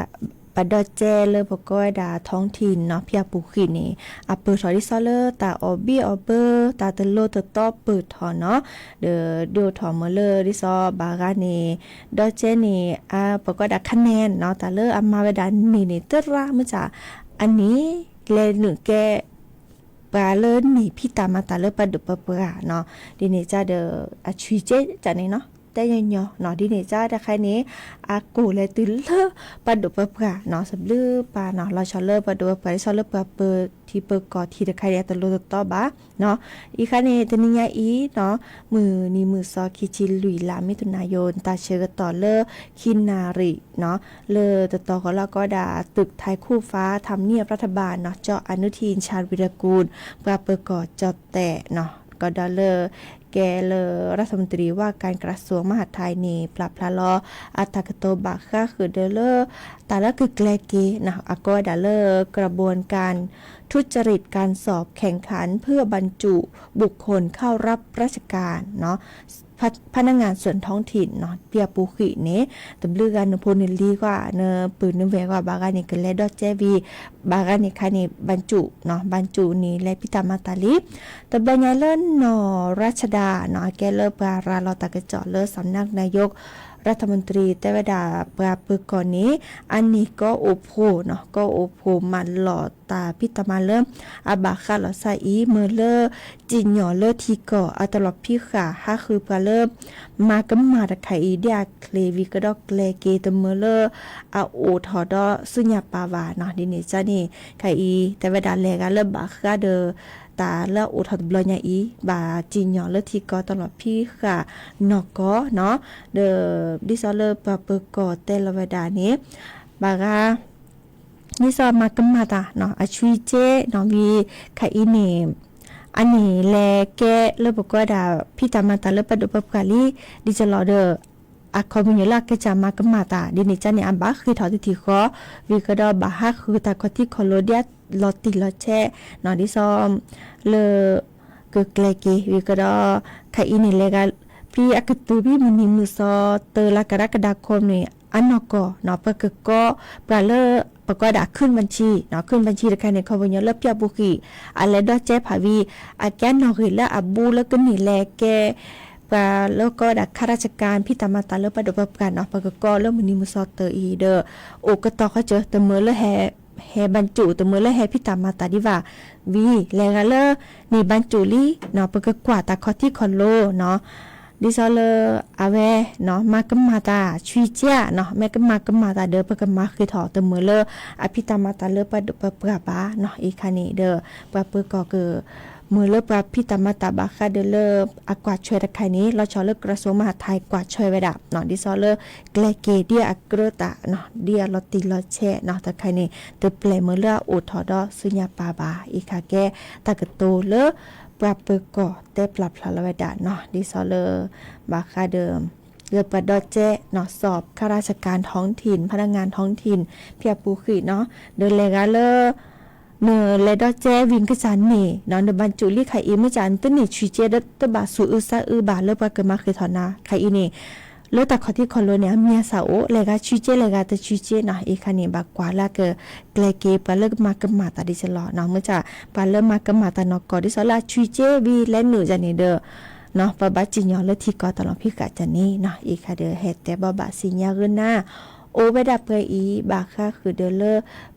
ပှၤဒီစဲလၢပကိးဝဲဒၣ် ท้องถิ่นနီၤ ဖၠၣ်ပူၤဃံးန့ၣ် အပၢၢ်ထီၣ်ဒ်သိးလၢတၢ်အီၣ်ဘံၣ်အီၣ်ဘၢ တၢ်တလိၤတတီပၢၢ်ထီၣ်နီၤ ဒီးဒိၣ်ထီၣ်မ့ၢ်လၢဒ်သိးဘၣ်ဂၤန့ၣ် ဒီစဲန့ၣ် ပကိးဝဲဒၣ် คะแนนနီၤ တၢ်လၢအမၤဝဲဒၣ်န့ၣ်န့ၣ် သရၣ်မုၢ်ဆါ အန့ၣ် လဲၤနုာ်ကဲ ပှၤလၢန့ၢ်ဖံးတၢ်မၤတၢ်လၢပှၤဒိၣ်ပှၤပှၢ်နီၤ ဒ်န့ၣ်ကဒီး အဆွံကဲကန့ၣ်နီၤ တဲညီညီနီၤ ဒ်န့ၣ်ကတခါန့ၣ် အကိၢ်လဲၤတုၤလၢပှၤဒိၣ်ပှၤပှၢ်နီၤ စဘျုးပၢ်နီၤ လီၤဆီလၢပှၤဒိၣ်ပှၤပှၢ် ဒ်သိးလၢပှၤပၢၤထံပၢၤကီၢ်ထံတခါန့ၣ် အတလိၤတတီဘၣ်နီၤ အံၤခါန့ၣ် တနံၤညါအံၤနီၤ မုၢ်နံၤမုၢ်သီ ခံဆံလွံၢ်လါ မံၤထူၣ်နၣ်ယိၤ တၢ်ဆၢကတီၢ်လၢ ခံနၣ်ရံၣ်နီၤ လၢတတီၤဃီလၢကိးဝဲဒၣ် ตึกไทยคู่ฟ้า ทำเนียบรัฐบาลနီၤ ကၠီၣ်အနုထံၣ် ชาญวีรกูล ပှၤပၢၤကီၢ်ကၠီၣ်တဲၣ်နီၤ ကဒီးလၢ ကဲလၢ รัฐมนตรีว่าการกระทรวงมหาดไทยန့ၣ် ပျၢ်ဖျါလီၤ အတၢ်ကတိၤဘၣ်ဃးဃုာ်ဒီးလၢ တၢ်လၢကကျဲၤက့ၤနီၤ အကိးဝဲဒၣ်လၢ กระบวนการทุจริตการสอบแข่งขันเพื่อบรรจุบุคคลเข้ารับราชการ พนักงานส่วนท้องถิ่นနီၤ ဖၠၣ်ပူၤဃံးန့ၣ် တဘျုးဂၤနဖိနလံၤကွၢ် နပုၢ်နဝဲၢ်ကွၢ် ဘၣ်ဂၤန့ၣ် ကလဲၤဒီစဲဝံၤ ဘၣ်ဂၤန့ၣ်ခါန့ၣ် บรรจุနီၤ บรรจุန့ၣ် လဲၤဖံးတၢ်မၤတၢ်လံ တဘျီညါလၢနီၢ်ရၣ်ချဒါနီၤ အကဲလၢပှၤရၤလီၤတၢ်ကစီၣ်လၢ สำนักนายกรัฐมนตรี တဲဝဲဒၣ် ပှၤပၢၤကီၢ်န့ၣ် အန့ၢ်ကီအိၣ်ဖှိၣ်နီၤ ကီအိၣ်ဖှိၣ်မၤလီၤတၢ်ဖံးတၢ်မၤလၢ အဘၣ်ဃးလီၤစၢ်အံၤ မ့ၢ်လၢ စံၣ်ညီၣ်လၢထံကီၢ် အတလီၤဖံးဃာ် ဟးဃုပှၤလၢ မၤကမၣ်တခါအံၤ ဒ်အချ့ဝံၤကဒီးကျဲၤက့ၤ တမ့ၢ်လၢ အအိၣ်ထီၣ်ဒီးဆူညါပၢ်ဘၣ်နီၤ ဒ်န့ၣ်ကန့ၣ် ခါအံၤ တဲဝဲဒၣ်လဲၤဂၤလၢဘၣ်ဃးဒီး တၢ်လၢအအိၣ်ထီၣ်တဘျီညါအံၤ ဘၣ်စံၣ်ညီၣ်လၢထံကီၢ်တလီၤဖံးဃာ်နီၢ်ကီၢ်နီၤ ဒီး ဒ်သိးလၢပှၤပၢၤကီၢ်တဲလီၤဝဲဒၣ်န့ၣ် ဘၣ်ဂၤ ဒ်သိးမၤကမၣ်တၢ်နီၤ အဆွံကဲနီၤ ဝံၤ ခါအံၤန့ၣ် အန့ၣ်လဲၤကဲလၢပကိးဝဲဒၣ် ဖံးတၢ်မၤတၢ်လၢပှၤဒိၣ်ပှၤပှၢ်လံ ဒ်သိးလီၤဒီး အခီပညီလၢအကစၢ်မၤကမၣ်တၢ် ဒ်န့ၣ်ကန့ၣ် အဘၣ်ဃ့ၢ်ထီၣ်တထံၣ်ဃီ ဝံၤကဒီးဘၣ်ဟးဃုတၢ်ခီၣ်ထံးခီၣ်လိၤ ဒ်အလီၤတံၢ်လီၤဆဲးနီၤ ဒ်သိး လၢ ကကျဲၤက့ၤ ဝံၤကဒီး ခါအံၤန့ၣ်လဲၤဂၤ ဖဲအကတုၤဖဲမုၢ်နံၤမုၢ်သီ တၢလါကရၢကဒါခိၣ်န့ၣ် အနီၢ်ကီၢ်နီၤ ပကကိး ပှၤလၢ ပကိးဒၣ် ขึ้นบัญชีနီၤ ขึ้นบัญชีတခါန့ၣ် ခီပညီလၢဖၠၣ်ပူၤဃံး အလဲၤဒီစဲဖးဝံၤ အကဲနီၣ်ဂံၢ်လၢအဘူးလၢကန့ၢ်လဲၤကဲ ပှၤလၢကိးဝဲဒၣ် ข้าราชการ ဖံးတၢ်မၤတၢ်လၢပှၤဒိၣ်ပှၤပှၢ်နီၤ ပကကိးလၢမုၢ်နံၤမုၢ်သီတၢ်အံၤဒီး အိၣ်ကတီၤဃီကၢၤ တမ့ၢ်လၢ ဟဲဘၣ်စူး တမ့ၢ်လၢဟဲဖံးတၢ်မၤတၢ်ဒံးဘၣ် ဝံၤ လဲၤဂၤလၢ န့ၢ်ဘၣ်စူးလံနီၤ ပကကွၢ်တၢ်ခီၣ်ထံးခီၣ်လိၤနီၤ ဒ်သိးလၢ အဝဲနီၤ မၤကမၣ်တၢ် ဆွံကဲနီၤ မ့ၢ်ကမၤကမၣ်တၢ်ဒီး ပကမၤဃ့ၢ်ထီၣ် တမ့ၢ်လၢ အဖံးတၢ်မၤတၢ်လၢပှၤဒိၣ်ပှၤပှၢ်ဘၣ်နီၤ အံၤခါန့ၣ်ဒီး ပှၤပၢၤကီၢ်က မ့ၢ်လၢပှၤဖံးတၢ်မၤတၢ်ဘၣ်ဃးဒီးလၢ အကွၢ်ဆွဲတခါန့ၣ် လီၤဆီလၢ กระทรวงมหาดไทย ကွၢ်ဆွဲဝဲဒၣ်နီၤ ဒ်သိးလၢ ကျဲၤက့ၤဒ်အကြၢးတၢ်နီၤ ဒ်အလီၤတံၢ်လီၤဆဲးနီၤ တခါန့ၣ် တပျဲၢ်မ့ၢ်လၢအအိၣ်ထီၣ်ဒီးဆူညါပၢ်ဘၣ် အံၤခါကဲ တၢ်ကတိၤလၢ ပှၤပၢၤကီၢ်တဲပျၢ်ဖျါလီၤဝဲဒၣ်နီၤ ဒ်သိးလၢ ဘၣ်ဃးဒီး ဒီးပှၤဒီးကဲနီၤ စးခါရၢၡကၣ်ထိၣ်ထံၣ် ဖးနၢ်ငၣ်ထိၣ်ထံၣ် ဖဲအပူၤဃံနီၤ ဒီးလဲၤဂၤလၢ နလဲၤဒီးကဲဝံၤကစၢ်န့ၣ်နီၤ နဘၣ်စူးလံခါအံၤ မ့ၢ်ကနတန့ၢ်ဆူးကဲ တဘၣ်စူးအုးစါအုးဘၣ်လၢပှၤကမၤဃ့ၢ်ထီၣ်နၤခါအံၤန့ၣ် လၢတၢ်ခီၣ်ထံးခီၣ်လိၤန့ၣ် အမံၤအသၣ်အိၣ် လဲၤဂၤဆူးကဲ လဲၤဂၤတဆူးကဲနီၤ အံၤခါန့ၣ် ဘၣ်ကွၢ်လၢကကျဲၤက့ၤ ပှၤလၢမၤကမၣ်တၢ်ဒ်သိးလီၤနီၤ မ့ၢ်က ပှၤလၢမၤကမၣ်တၢ်နီၢ်ကီၢ်ဒ်သိးလၢအဆူးကဲဝံၤလဲၤနုာ်ယၤန့ၣ်ဒီး ပဘၣ်စံၣ်ညီၣ်လၢထံကီၢ်တၢ်လီၢ်ဖံးဃာ်တၢ်န့ၣ်နီၤ အံၤခါဒီး ဟဲတဲဘီဘၣ်စံၣ်ညီၣ်ဂ့ၤနၤ အိၣ်ဝဲဒၣ်ပှဲၤအံၤ ဘၣ်ဃးဃုာ်ဒီးလၢ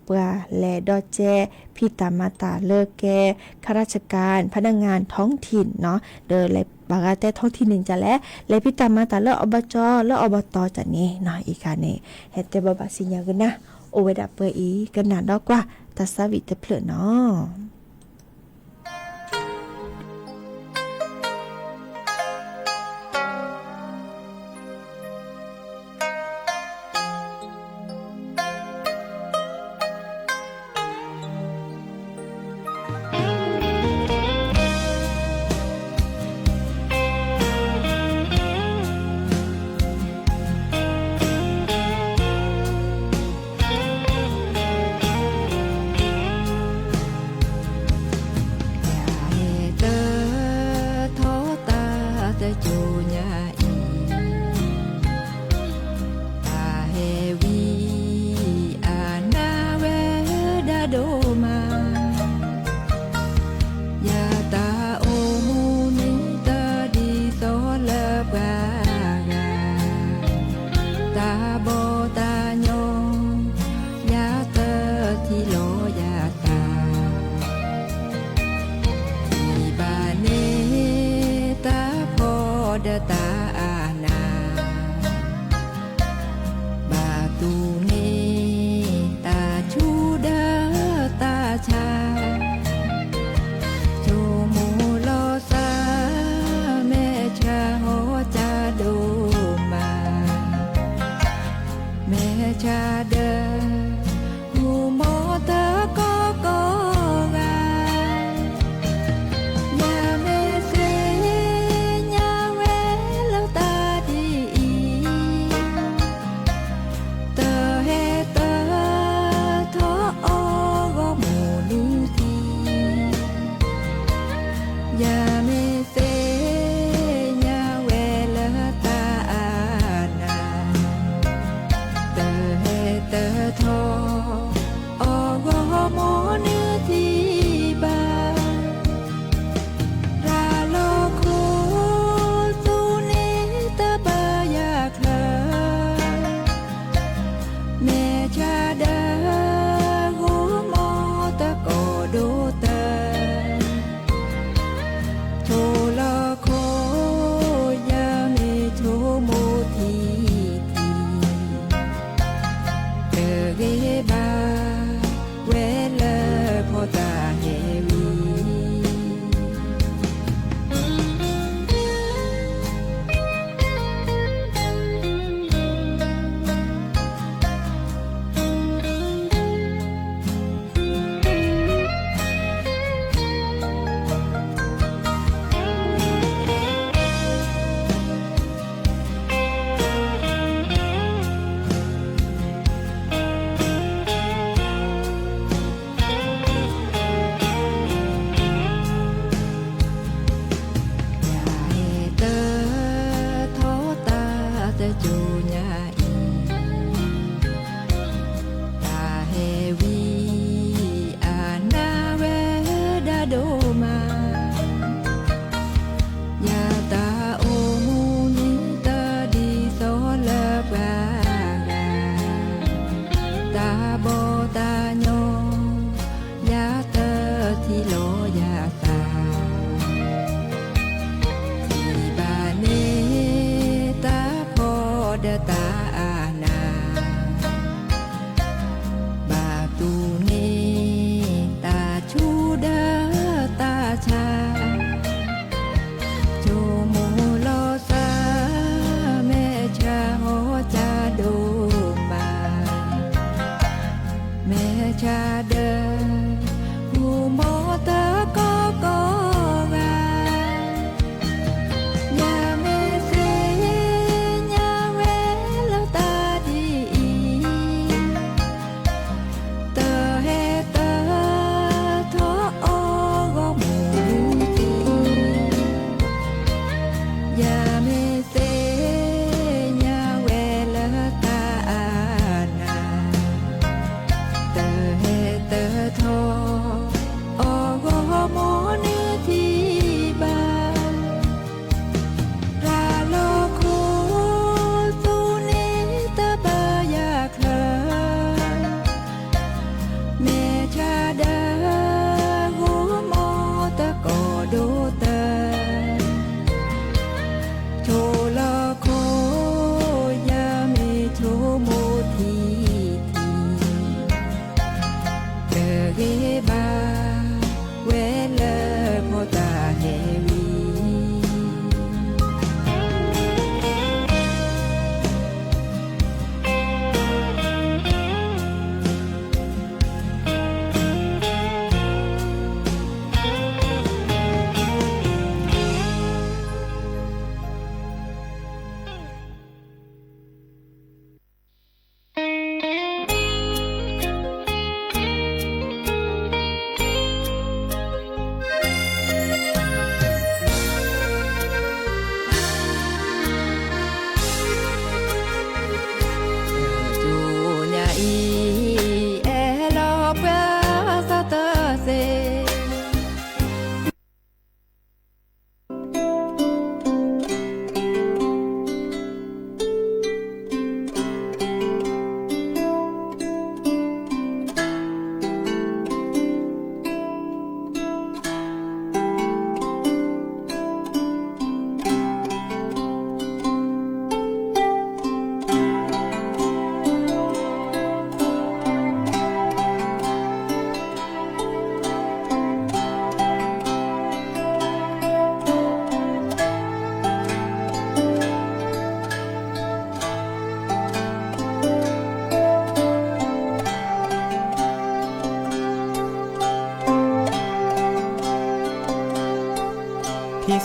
ပှၤလဲၤဒီးကဲ ဖံးတၢ်မၤတၢ်လၢကဲ ခါရၢၡကၣ် ဖးနၢ်ငၣ်ထိၣ်ထံၣ်နီၤ ဒီးလဲၤဘၣ်ဂၤတဲထိၣ်ထံၣ်န့ၣ်ကလဲၣ် လဲၤဖံးတၢ်မၤတၢ်လၢအဘီကၠီ လၢအဘီတီၤတၢ်န့ၣ်နီၤ အံၤခါန့ၣ် ဟဲတဲဘီဘၣ်စံၣ်ညီၣ်ဂ့ၤနၤ အိၣ်ဝဲဒၣ်ပှဲၤအံၤ ကနၣ်ဒီကွၢ် တၢ်သးဝံၣ်တဖျၢၣ်နီၤ. ယဟဲတထီၣ်တၢ်တစိၤညါအံၤ တၢ်ဟဲဝံၤအနၢ်ဝဲဒၣ်ဒိၣ်မး ယတၢ်အိၣ်မူန့ၣ်တဒ်သိးလၢပှၤဂၤ တၢ်ဘီတၢ်ညီ ယတထံၣ်လီၤယသး ထံၣ်ဘၣ်န့ၣ်တၢ်ဖှီၣ်ဒီးတၢ်အနၢ် ဘၣ်တူၢ်န့ၢ်တၢ်ဆူးဒီးတၢ်ဆါ ဆိကမိၣ်လီၤသး မဲာ်ဆှးဟီၣ်ကၢ်ဒိၣ်မး မဲာ်ဆှးဒီး ဟူမီတကီကီဂၤ ယမ့ၢ်သ့ၣ်ညါဝဲလၢတၢ်ဒ်အံၤ တဟဲတထီၣ်အီၣ်ဂီၢ်မုၢ်နုၤထံး ယမ့ၢ်သ့ၣ်ညါဝဲလၢတၢ်အနၢ် တဟဲတထီၣ် အီၣ်ဂီၢ်မုၢ်နုၤထံးဘၣ် ရၤလီၤခိၣ်သူန့ၣ်တဘၣ်ယၤချၢ မဲာ်ဆှးဒီး ဂီၢ်မီတကီဒိၣ်တၢ ဆိလီၤခိၣ် ယမ့ၢ်ဆိကမိၣ်ထံထံး တဂ့ၤဘၣ်ဝဲလၢဖီတၢ်ဟဲဝံၤယဟဲတထီၣ်တၢ်တစိၤညါအံၤ တၢ်ဟဲဝံၤအနၢ်ဝဲဒၣ်ဒိၣ်မး ယတၢ်အိၣ်မူန့ၣ်တဒ်သိးလၢပှၤဂၤ တၢ်ဘီတၢ်ညီ ယတထံၣ်လီၤယသး ထံၣ်ဘၣ်န့ၣ်တၢ်ဖှီၣ်ဒီးတၢ်အနၢ် ဘၣ်တူၢ်န့ၢ်တၢ်ဆူးဒီးတၢ်ဆါ ဆိကမိၣ်လီၤသး မဲာ်ဆှးဟီၣ်ကၢ်ဒိၣ်မး မဲာ်ဆှးဒီး ဟူမီတကီကီဂၤ ယမ့ၢ်သ့ၣ်ညါ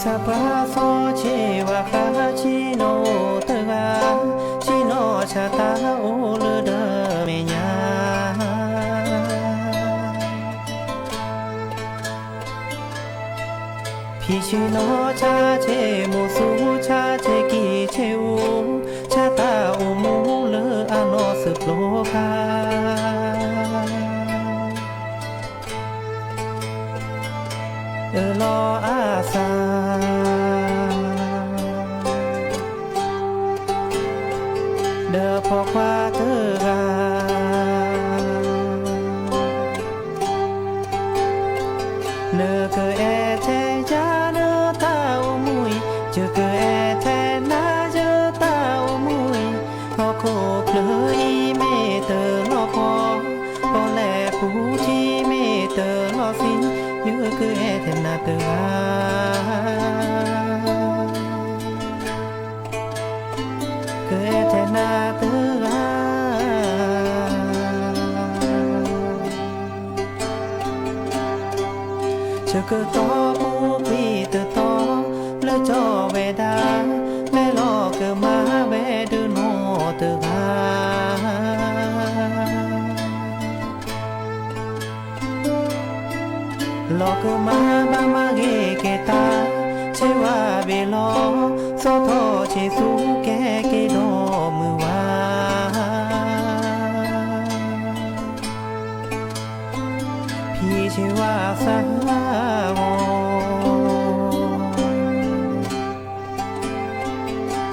ဆၣ်ပှၢ်စီဆ့ဝါဃါ ဆ့ၣ်နီၤအိၣ်တဂၤ, ဆ့ၣ်နီၤဆၣ်တၢ်အိၣ်လၢဒီမဲာ်ညါ ဖံဆ့ၣ်နီၤဆၣ်ဆ့ၣ် မိၢ်သူဆၣ်ဆ့ၣ် ကံၣ်ဆ့ၣ်အူ, ဆၣ်တၢ်အိၣ်မူလၢအနီၢ်စၢဖျိခါ အၢၣ်လီၤအသး ဒီးပိာ်ခွါတဂၤ နကအဲၣ်ထဲယၤလၢတၢ်အိၣ်မူအံၤ, ယကအဲၣ်ထဲနၤယတၢ်အိၣ်မူအံၤ, ဟီၣ်ခိၣ်ချၢအံၤမ့ၢ်တလီၤပှီၢ်, ပီၣ်လဲၣ်ပူၤထံမ့ၢ်တလီၤဆံး, ယကအဲၣ်ထဲနၤတဂၤ ကအဲၣ်ထဲနၤတဂၤ ဆၢကတီၢ်ပူၤကွံာ်တတီၤ လၢကၠီဝဲဒၣ် လဲၤလီၤကမၤဝဲ ဒုးနီၢ်တဂၤ လီၤကမၤဘၣ်မၤဂ့ၤက့ၤတၢ် ဆ့ဝါဘ့ၣ်လီၤ သီၣ်ထီၣ်ဆ့သူကဲက့ၤဒီးမုၢ်ဝါ ဖံဆ့ဝါသး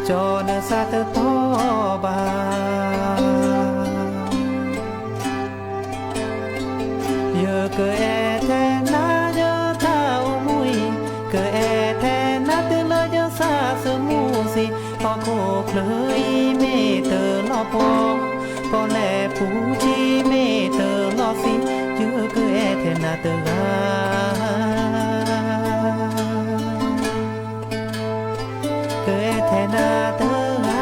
ဂီၤ ကၠီနသးတတီၤဘၣ် ယကအဲၣ်ထဲနၤယတၢ်အိၣ်မူအံၤ, ကအဲၣ်ထဲနၤတုၤလၢယသးသမူစ့ၢ်, ဟီၣ်ခိၣ်ချၢအံၤမ့ၢ်တလီၤပှီၢ်, ပီၣ်လဲၣ်ပူၤထံမ့ၢ်တလီၤဆံး, ယကအဲၣ်ထဲနၤတဂၤ ကအဲၣ်ထဲနၤတဂၤ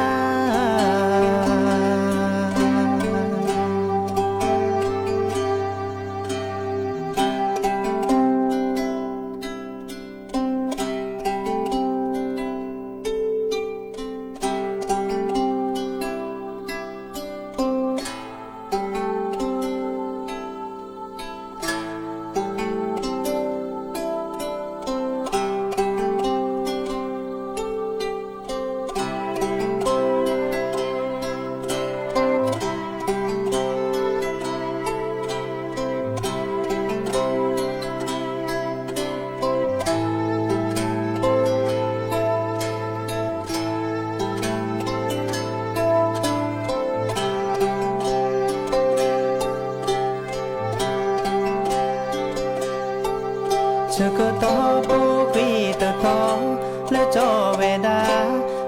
ဆၢကတီၢ်ပူၤကွံာ်တတီၤ လၢကၠီဝဲဒၣ်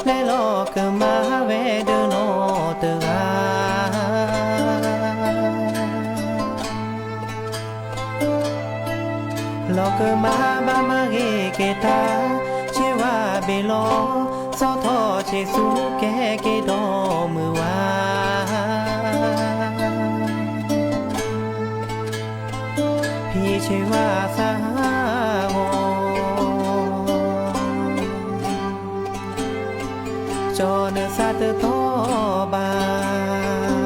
လဲၤလီၤကမၤဝဲဒၣ်နီၢ်တဂၤ လီၤကမၤဘၣ်မၤဂ့ၤက့ၤတၢ် ဆ့ဝါဘ့ၣ်လီၤ သီၣ်ထီၣ်ဆ့သူကဲက့ၤဒီးမုၢ်ဝါ ဖံဆ့ဝါသးဂီၤ ကၠီနသးတတီၤဘၣ်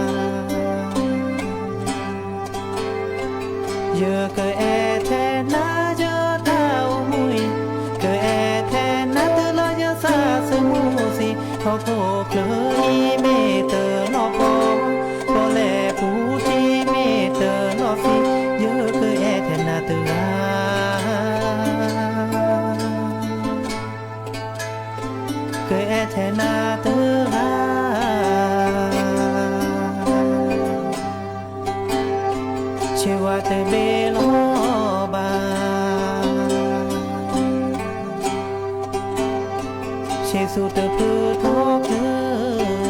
ယကအဲၣ်ထဲနၤယတၢ်အိၣ်မူအံၤ, ကအဲၣ်ထဲနၤတုၤလၢယသးသမူစ့ၢ်, ဟီၣ်ခိၣ်ချၢအံၤမ့ၢ်တလီၤပှီၢ်, ပီၣ်လဲၣ်ပူၤထံမ့ၢ်တလီၤဆံး, ယကအဲၣ်ထဲနၤတဂၤ ကအဲၣ်ထဲနၤတဂၤ ဆ့ဝါတဘ့ၣ်လီၤဘၣ် ဆ့သူတဖျၢၣ်ထီၣ်ဖျၢၣ်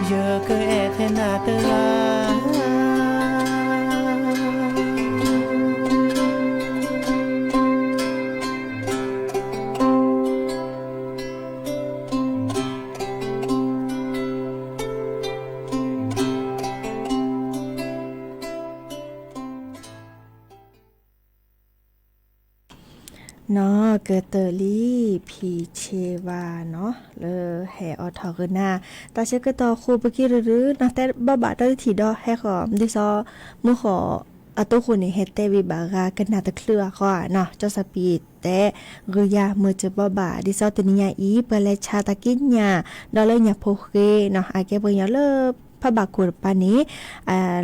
ယကအဲၣ်ထဲနၤတဂၤ ကတၢၢ်လံ ဖံဆ့ဘၣ်နီၤ လၢဟဲအိးထီၣ်ဂ့ၤနၤ တၢ်ဆၢကတီၢ်ဃိာ်ပက့ၤရုရုနီၤ တဲဘၣ်ဘၣ်တၢ်တထံၣ်ဒီးဟဲဃီၤ ဒ်သိး မုၢ်ဃီၤအတိၢ်ဃိန့ၣ် ဟဲတဲဝံၤဘၣ်ဂၤကနၣ်တချုးအဃီနီၤ ကၠီစီၤပံၤတဲ ဂုၤယၤမုၢ်စၢၤဘၣ်ဘၣ် ဒ်သိးတနံၤညါအံၤ ပှၤလဲၤဆါတၢ်ကံးညာ် ဒီးလၢညၣ်ဖိဃ့နီၤ အကဲပှၤကညီလၢ ဖးဘၣ်ခိၣ်တပၤန့ၣ်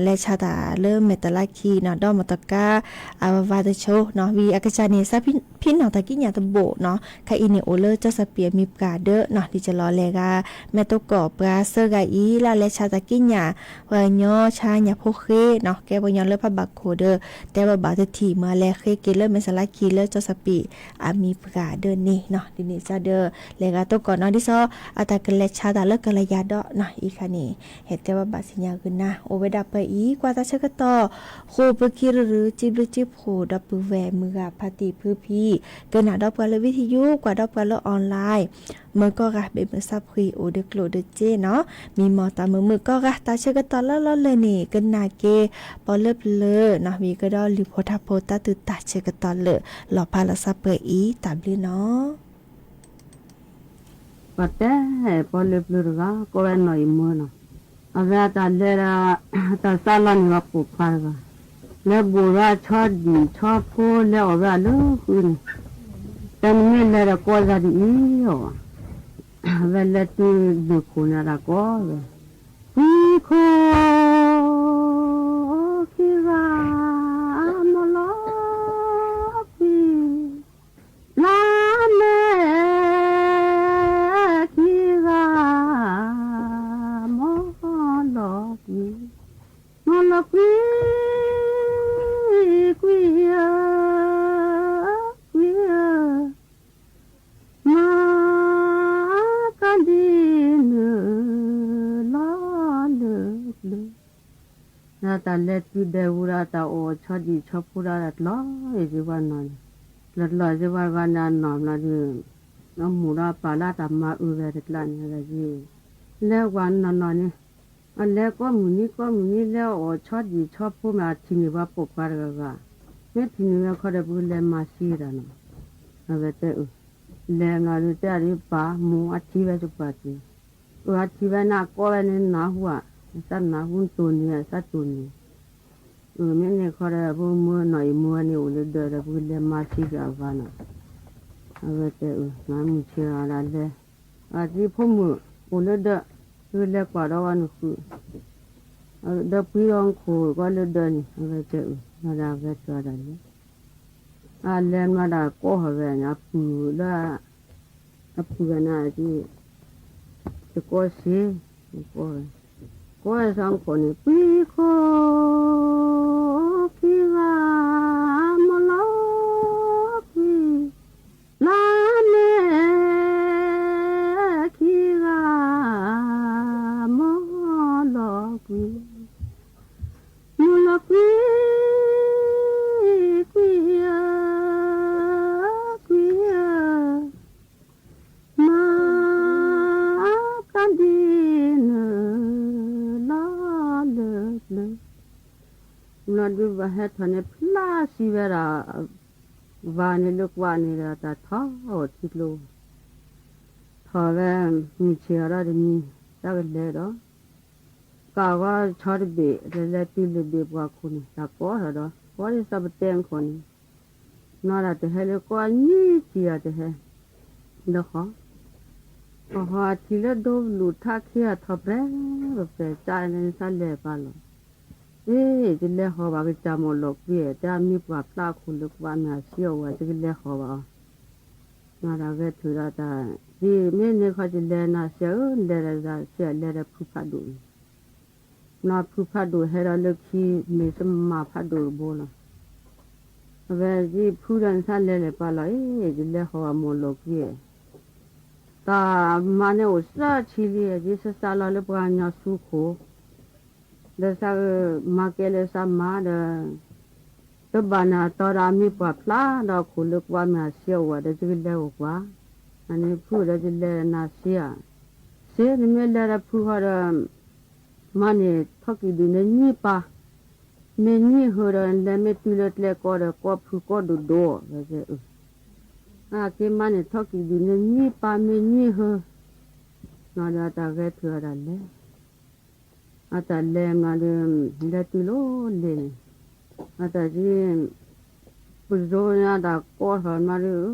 လဲၤဆါတၢ်လၢမဲာ်တလါခံနီၤ ဒီးမီၢ်တကါ အဝၤဝၤတဆိနီၤ ဝံၤအကစၢ်န့ၣ် စးဖံးနီၣ်တၢ်ကံးညာ်တဘိနီၤ ခဲအံၤန့ၣ်အိၣ်လၢကၠီစီၤပံၤအမံၤပှၢ်ဒၢးနီၤ ဒ်ကလီၤလဲၤဂၤ မဲာ်တကိးပှၤစၢဂၤအံၤ လၢလဲၤဆါတၢ်ကံးညာ် ပှၤကညီဆါညၣ်ဖိဃ့နီၤ ကဲပှၤကညီလၢဖးဘၣ်ခိၣ်ဒီး တဲဘၣ်ဘၣ်တထံၣ်မၤလဲၤဃ့က့ၤလၢမဲာ်တလါခံလၢကၠီစီၤပံၤအမံၤပှၢ်ဒၢးန့ၣ်နီၤ ဒ်န့ၣ်စ့ၢ်ဒီး လဲၤဂၤတကိးနီၤ ဒ်သိး အတၢ်ကလဲၤဆါတၢ်လၢကလီၤယၤဒီးနီၤ အံၤခါန့ၣ် ဟဲတဲဘၣ်ဘၣ်ဆူညါဂ့ၤနၤ အိၣ်ဝဲဒၣ်ပှၤအံၤ ကွၢ်တၢ်ဆၢကတီၢ် ဃိာ်ပက့ၤရုရု စံးဘျုးစံးဖှိၣ်ဒီပုၢ်ဝဲၢ်မုၢ်ဂၤဖါတံၢ်ဖုဖံ ကနၣ်ဒီးပှၤလၢ video ကွၢ်ဒီးပှၤလၢ online မုၢ်ကိးဂၤ ဘ့ၣ်မုၢ်ဆါဖှံ အိၣ်ဒီးကျိၣ်ဒီးစ့နီၤ မံမီၢ်တၢ်မုာ်မုာ်ကိးဂၤ တၢ်ဆၢကတီၢ်လၢလီၤလၢ်န့ၣ် ကနၣ်က့ၤ ပီလၢပျၢၤနီၤ မံၤကဒီးလုၢ်ဖိထါဖိတၢ်သူၣ်တၢ်ဆၢကတီၢ်လၢ လီၤဖးလီၤစၢ်ပှဲၤအံၤ တၢ်ဘျုးနီၤ ပှၤတဲ ပီလၢပျၢၤတဂၤ ကိးဝဲနီၢ်အံၤမၢနီၤ အဝဲတၢ်လဲၤဒီး တၢ်စးလီၤန့ၣ် ပှၤပိာ်ခွါတဂၤ လဲၤဘိၣ်ဝဲဆီဒံၣ်ဆီဖိ လဲၤအီၣ်ဝဲအလၢဃုန့ၣ် တၢ်နမ့ၢ်လဲၤဒီးကိးသးဒ်အံၤအီၤ အဝဲလဲၤတုၤလၢခိၣ်န့ၣ် တၢ်ကိးဝဲ ကွံခိၣ်ခံဂၤ မီၢ်လီၤကွံ လါမဲာ်ခံဂၤ မီၢ်လီၤကွံ မီၢ်လီၤကွံ ကွံဧၢ ကွံဧၢ မၤကဒံနုာ်လီၤလၢပျၢၤ တၢ်လဲၤတုၤဒဲးဝံၤဒီး တၢ်အီၣ်ဆီဒံၣ်ဆီဖိဒီး တၢ်တလီၤစ့ၢ်ပှၤနီၤန့ၣ် တလီၤစ့ၢ်ပှၤဘၣ်န့ၣ် အနီၢ်ဘျီဒီး အမိၢ်ဒီးပၢ်လၢတၢ်မၤအုးဝဲတကျါန့ၣ် အဝဲ လဲၤကွၢ်နီၢ်နီၢ်န့ၣ် အလဲၤကိးမုၢ်နံၤကိးမုၢ်နံၤ လဲၤအီၣ်ဆီဒံၣ်ဆီဖိမး အထံၣ်န့ၢ်ပှၤပိာ်ခွါတဂၤဂၤ မ့ၢ်ထံၣ်န့ၢ်ဝဲခီဒီး ပကလဲၤမၤစံတၢ်နီၤ အဝဲတဲအုး လဲၤမးဒီး တဲအဒုးပၢ်မိၢ်အထံၣ်ဝဲစပှၢ်က့ၤ အၢ အထံၣ်ဝဲန့ၣ် အကိးဝဲန့ၣ်နၢ်ဟူဧါ သးနၢ်ဟူ နတိၢ်န့ၢ် သးတိၢ်န့ၢ် အၢ မ့ၢ်န့ၣ်ခီဒီး ပကမၢနီၢ်အံၤမၢဝဲန့ၣ် အိၣ်လၢဒၢးဒီး ပကလဲၤမၤစံက့ၤအဂၤနီၤ အဝဲတဲအုး နမုၢ်ဆ့ၣ်ဂၤဒၣ်လဲၤ အသံဖိမုၣ် အိၣ်လၢဒၢး ပကလဲၤကွၢ်ဒီးဝဲနဃုာ် ဒီးပှံၤဒီးနခိၣ်ကီးလၢဒၢးန့ၣ် အဝဲတဲအုး မၤဒၣ်အဝဲတဲဒၣ်လဲၤ အလဲၤမၤဒၣ်ကိးဟီၣ်ဝဲန့ၣ် အပုၢ်လၢ အပုၢ်ဝဲန့ၣ် တကိးစ့ ကိးဝဲ ကိးဝဲစီၤခိၣ်န့ၣ် ကွံခိၣ်ခံဂၤ မီၢ်လီၤကွံ လါမဲာ်ခံဂၤ မီၢ်လီၤကွံ မီၢ်လီၤကွံ ကွံဧၢ ကွံဧၢ မၤကဒံနုာ်လီၤလၢပျၢၤ ဘျီဒုးဘၣ်ဟဲထီၣ်န့ၣ် ဖျါစံးဝဲဒၣ် ဝၤန့ၣ်လၢကွးန့ၣ်ဒီး တၢ်ထီၣ်အီၤထံကျိ ထီၣ်ဝဲ မုၢ်ဆ့ၣ်အီၤဒီးတမံၤ တၢ်ကလဲၤဒီး ကးဂီၤဆီတဘ့ၣ် တလဲၤတုၤလၢဘ့ၣ်ပှၢ်ခိၣ်န့ၣ် တၢ်ကိးထီၣ်ဒီး ကိးဒ်သိးပတဲအခိၣ်န့ၣ် နီၢ်ဒၣ်တဟဲလၢကိးနံၣ်ထံၣ်အတဟဲ လၢဟီၣ် အဟီၣ်အထံလၢဒိဘလူးထးခံဂၤထီၣ်ပြဲ ပပဲာ်စးန့ၣ် နသးလဲၤပာ်လီၤ အ့ ယလဲၤဟီၣ်ဘၣ်ကစၢ်မီၢ်လီၤကွံ တၢ်မံပှၢ်ဖျါအခိၣ်လၢကွးမ့ၢ်အစံးအဝဲ ယကလဲၤဟီၣ်ဘၣ်အီၤ နီၢ်ဒၣ်ဝဲထုးဒီးတၢ် ဒ်မ့ၢ်န့ၣ်ခီ ယလဲၤနၤစံးဧၢ လဲၤဒီးစံး လဲၤဒီးဖုဖးဒိၣ်န့ၣ် နီၢ်ဖုဖးဒိၣ်ဟဲဒီးလၢခံ မ့ၢ်စမၢ်ဖးဒိၣ်တဘိလီၤ အဝဲယဖုဒီးနသးလဲၤလဲၤပာ်လီၤ အ့ ယလဲၤဟီၣ်ဘၣ်မီၢ်လီၤကွံ တၢ်မၤန့ၣ်အိၣ်စၢဆံလံ ယစစးလီၤလၢပှၤကညီစုခိၣ် ဒီးသးမၤကဲလၢသးမၤဒီး တဘၣ်န့ၣ်အတီဒီးအမံပှၢ်ဖျါဒီးအခိၣ်လၢကွးမ့ၢ်အစံးအဝဲဒီး ယကလဲၤအိၣ်ကွၢ် အန့ၣ်ဖုဒီးယလဲၤနၤစံးဧါ စ့ နမ့ၢ်လဲၤဒီးဖုဃီဒီး မၤန့ၢ်ထီၣ်ကံၣ်ဒုၣ်န့ၣ်ညံပၢ် မ့ၢ်ညံဟၢဒီး လဲၤမ့ၢ်တုၤလၢကျဲကိးဒီး ကိးဖုကိးဒိၣ်ဒိၣ် ဝဲစ့အုး အက့ၤမါန့ၣ်ထီၣ်ကံၤဒံး နနံၣ်ပၢ်မ့ၢ်နံၣ်ဟၢ, နီၤဒီးအတၢ်ဂဲၤထုးအတၢ်လဲၤ, အတၢ်လဲၤမးဒီး လဲၤတုၤလီၤလ့ၤန့ၣ်, အတၢ်က့ၤ ပစိန့ၣ်အတၢ်ကိးထီၣ်မးဒီး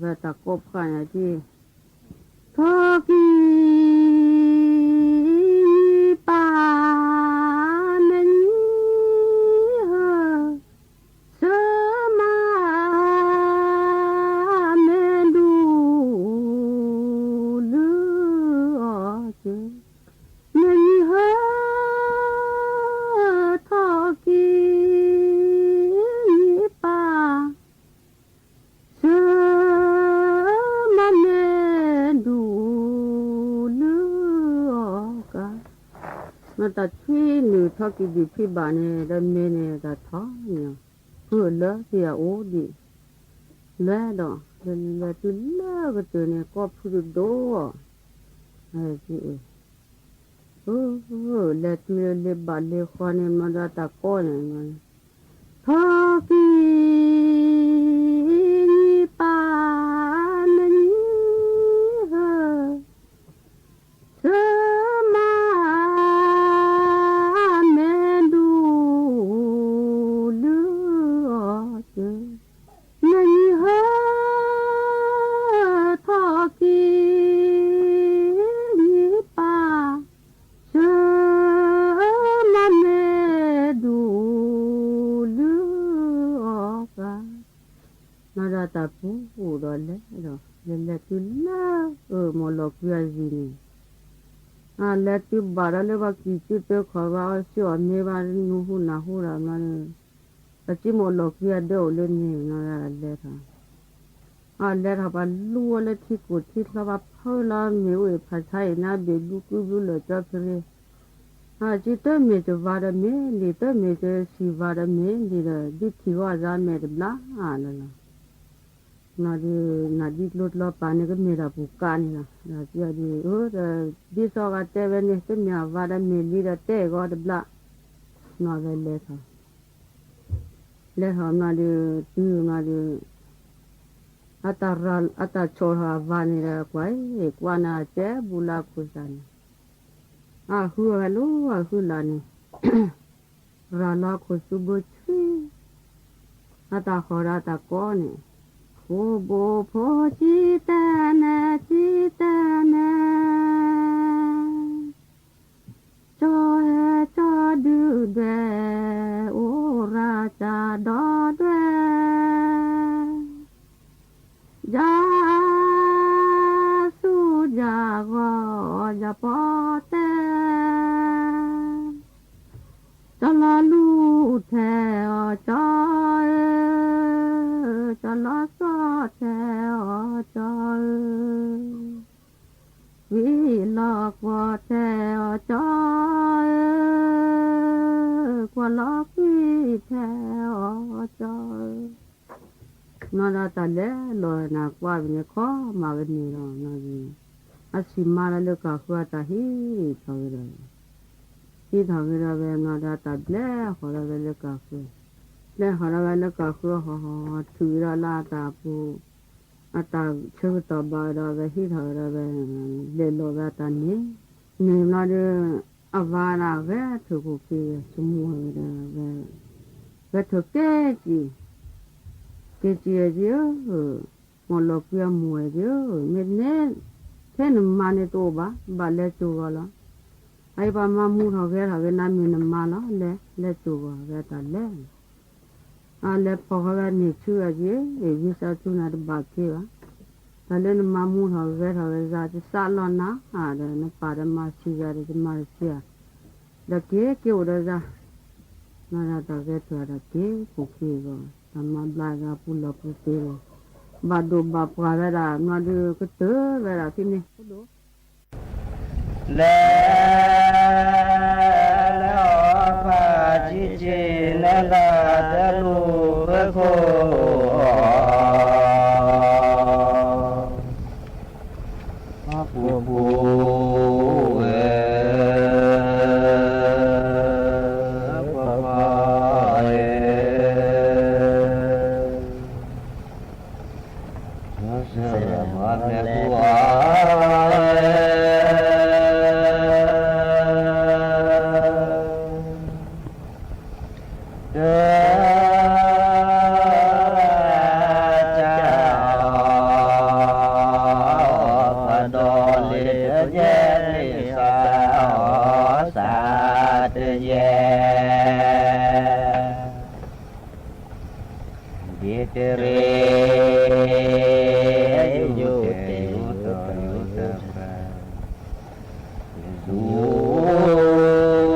ဝဲတၢ်ကိးဖှိၣ်န့ၣ်က့ၤ ထီၣ်ကံၤ နံၣ်ပၢ် မ့ၢ်နံၣ်ဟၢ, ဆၢမါ မ့ၢ်ဒူ လုၢ်အီၣ်ကၢ, မ့ၢ်နံၣ်ဟၢ ထီၣ်ကံၤ နံၣ်ပၢ် ဆၢမါ မ့ၢ်ဒူ လုၢ်အီၣ်ကၢ, မ့ၢ်တၢ်ထွံၣ်နုာ်ထီၣ်ကံၤဒံးဖံဘၣ်န့ၣ် ဒီးမ့ၢ်န့ၣ်တၢ်ထီၣ်န့ၣ်, ဖုလၢသံအအိၣ်ဒံး, လဲၤဒီး လဲၤတုၤလၢကတၢၢ်န့ၣ် ကိးဖုတဒိၣ်အီၤ, လဲၤတုၤလၢလ့ၤဘၣ်လ့ၤဃီန့ၣ် မ့ၢ်ဒီးတၢ်ကိးန့ၣ် ထီၣ်ကံၤ နံၣ်ပၢ် မ့ၢ်နံၣ်ဟၢ, ဆၢမါ မ့ၢ်ဒူ လုၢ်အီၣ်ကၢ, မ့ၢ်နံၣ်ဟၢ ထီၣ်ကံၤ နံၣ်ပၢ် ဆၢမါ မ့ၢ်ဒူ လုၢ်အီၣ်ကၢ, နီၤဒီးတၢ်ပူၤဒီးလဲၤဒီး လဲၤလဲၤတုၤလၢ အၢ မိၢ်လီၤကွံအယံၤန့ၣ်, အလဲၤတုၤဘၣ်ဒီးလၢပှၤကံၢ်စုတၢခီၣ်ဘၣ် အီၣ်ဆူၣ်အီၣ်မ့ၤဘၣ် နူၤဟူနၢ်ဟူဒီးမး, ပစံမိၢ်လီၤကွံအဒၢအိၣ်လၢန့ၣ် နီၤဒီးလဲၤထီၣ် အလဲၤထီၣ်ပှၤလူအီၤလၢထံကိၢ်ထံချီ ပှၤဖီလီၤမ့ၣ်အူအံၤဖးဆါအံၤ နဘ့ၣ်ဘျူးကုဘျူးလၢာ်ကၠီဖရဲ, အစံတမ့ၢ်တဝၤဒီးမ့ၢ်လံ တမ့ၢ်တဆံးဝၤဒီးမ့ၢ်လံဒီး ဒ်ထံၣ်ဂီၤအသးမဲာ်တဘျါလၢ်လီၤ. နီၤဒုး နၤဒ်ကျိတလီၤပာ်န့ၣ် ကမ့ၢ်တၢ်ပူၤကးန့ၣ်လီၤ. ဒီးဒ်အံၤဒုး ဒ်သိးဂၤတဲဝဲန့ၣ် တမ့ၢ်အဝၤဒီးမ့ၢ်လံဒီးတဲဂီၤတဘျါ, နီၤဝဲလဲၤထီၣ် လဲၤထီၣ်မးဒီး တုၤမးဒီး အတၢ်ရၤ အတၢ်ဆီၣ်ထီၣ်အဝၤန့ၣ်ဒီး ကွၢ်အံၤ ကွၢ်နၤကဲဘူးလၢအခိၣ်သးန့ၣ်, အဟုအဝဲလီၤ အဟုလၢ်န့ၣ်, ရၤလီၤအခိၣ်သူဘိဆှံ, အတၢ်ဟီၣ်ဒီးအတၢ်ကိးန့ၣ်, ဖိဘိဖိဆံတဲနဲ ဆံတဲနဲ ကၠီဟဲကၠီဒုဒွဲၣ် အိၣ်ရၤကၢ်ဒီဒွဲၣ်, ယၤသူယၤဂီၤယၤပီၣ်တဲ, ကၠီလီၤလူၢ်ထဲအီၤကၠီဧၢ, ကၠီလီၤစီၣ်ထဲအီၤကၠီဧၢ, ကွံာ်လီၤကွီၢ်ထဲအီၤကၠီဧၢ, ကွၢ်လီၤကွံာ်ထဲအီၤကၠီဧၢ, နီၤဒီးတၢ်လဲၤလီၤနၤကွၢ်ဝဲန့ၣ် ခီမၤဝဲန့ၣ်လီၤ. အဆံးမါလၢလၢကၢ်ဃုအတၢ်ဟံးထီၣ်ဂ့ၤဒီး ဟံးထီၣ်ဂ့ၤဒီးဝဲ နီၤဒီးတၢ်ဘျဲဟီၣ်ဒီးဝဲလၢကၢ်ဃု, ဘျဲဟီၣ်ဒီးဝဲလၢကၢ်ဃု ဟီၣ်ဟီၣ်ဟီၣ်ထုးဝဲဒီးလၢအတၢ်ပူၤ, အတၢ်ဆၢကတီၢ်ဘၣ်ဒီးဝဲဟံးထီၣ်ဂ့ၤဒီးဝဲ လဲၤလီၤဝဲအတၢ်န့ၣ်, န့ၣ်နီၤဒီး အဝၤဒၣ်ဂဲၤထၢၣ်ခိၣ်ခံဂ့ၤ ဆိကမိၣ်ဝဲဒီးဝဲ ဂဲၤထၢၣ်က့ၤကံၢ်, က့ၤကံၢ်ဧၢ, မိၢ်လီၤကွံအမိၢ်ဧၢ, မ့ၢ်န့ၣ် ထဲနမါန့ၣ်တအိၣ်ဘၣ် ဘၣ်လဲၤစိာ်ဂီၤလီၤ. အအံၤပှၤမၤမူထီၣ်ဂဲၤထီၣ်ဂ့ၤ နမ့ၢ်နမါလီၤ လဲၤ လဲၤစိာ်ဂီၤဝဲတၢ်လဲၤ အလဲၤဖီၣ်ဃီဝဲန့ၣ်ဆူအယံၤ, ဝံသးစူၤနၤတဘၣ်က့ၤဘၣ်. တၢ်လၢနမၤမူထီၣ်ဂဲၤထီၣ်ဂ့ၤ ယၤတစးလီၤနၤဒီး နပၢ်ဒီးမၤဆံးယၤဒီး ယမၤတဆံးဧါ, ဒီးက့ၤက့ၤအိၣ်ဒီးယၤ, နီၤဒီးတၢ်ဂဲၤထၢၣ်ဒီးက့ၤခိၣ်ခံဂီၤ, တၢ်မၤဘျါဂၤပူၤလီၢ်ပူၤသ့လီၤ, ဘၣ်ဒိၣ်ဘၣ်ပှၢ်ဝဲဒၣ် နီၤဒီးကတၢၢ်ဝဲဒၣ်ဖဲန့ၣ် လဲၤ လဲၤအီၤဖးဆံးဆံး နတၢ်တလူၤဖၢခိၣ်အီၤ, ပူၤပူၤဝဲ ပပၢ်ဧၢ. လူၤလူၤ ယသးတဂၤ ခဲညါမံၤနၤနၤ နဲ လဲၤအီၤဆီလီၤမုၢ်ဒံး နီၢ်သဲး ဆ့ၣ်ထီၣ်ကုၢ် ဆွးနုာ်သး နီၢ်သဲး ဆွးနုာ်ခီလဲၤတၢ်ဒ်လၢ လဲၤလဲၤ မုၢ်ကၠီၤထူလွံၢ်ဘၣ် နီၢ်သဲး ဆ့ၣ်ထီၣ်ကုၢ် ဆွးနုာ်သး နီၢ်သဲး ဆွးနုာ်ခီလဲၤတၢ်ဒ်လၢ နီၢ်သဲး လဲၤအီၤဆီလီၤမုၢ်ဒံး နီၢ်သဲး ဆ့ၣ်ထီၣ်ကုၢ် ဆွးနုာ်သး နီၢ်သဲး ဆွးနုာ်ခီလဲၤတၢ်ဒ်လၢ လဲၤလဲၤ မုၢ်ကၠီၤထူလွံၢ်ဘုၣ် နဲ လဲၤအီၤဆီလီၤမုၢ်ဒံး နီၢ်သဲး ဆွးနုာ်ခီလဲၤတၢ်ဒ် ဒ်လဲၤခီဖျိ လဲၤအီၤ ဒ်လဲၤခီဖျိ လဲၤအီၤ လဲၤအီၤ လဲၤအီၤ ဒ်လဲၤခီဖျိ လဲၤအီၤ တုၤလဲၤကၠီ လဲၤတၢ် ခဲညါတမံၤဝဲဒၣ်ဖီ လဲၤအီၤ လဲၤအီၤ ဒ်လဲၤခီဖျိ လဲၤအီၤ နီ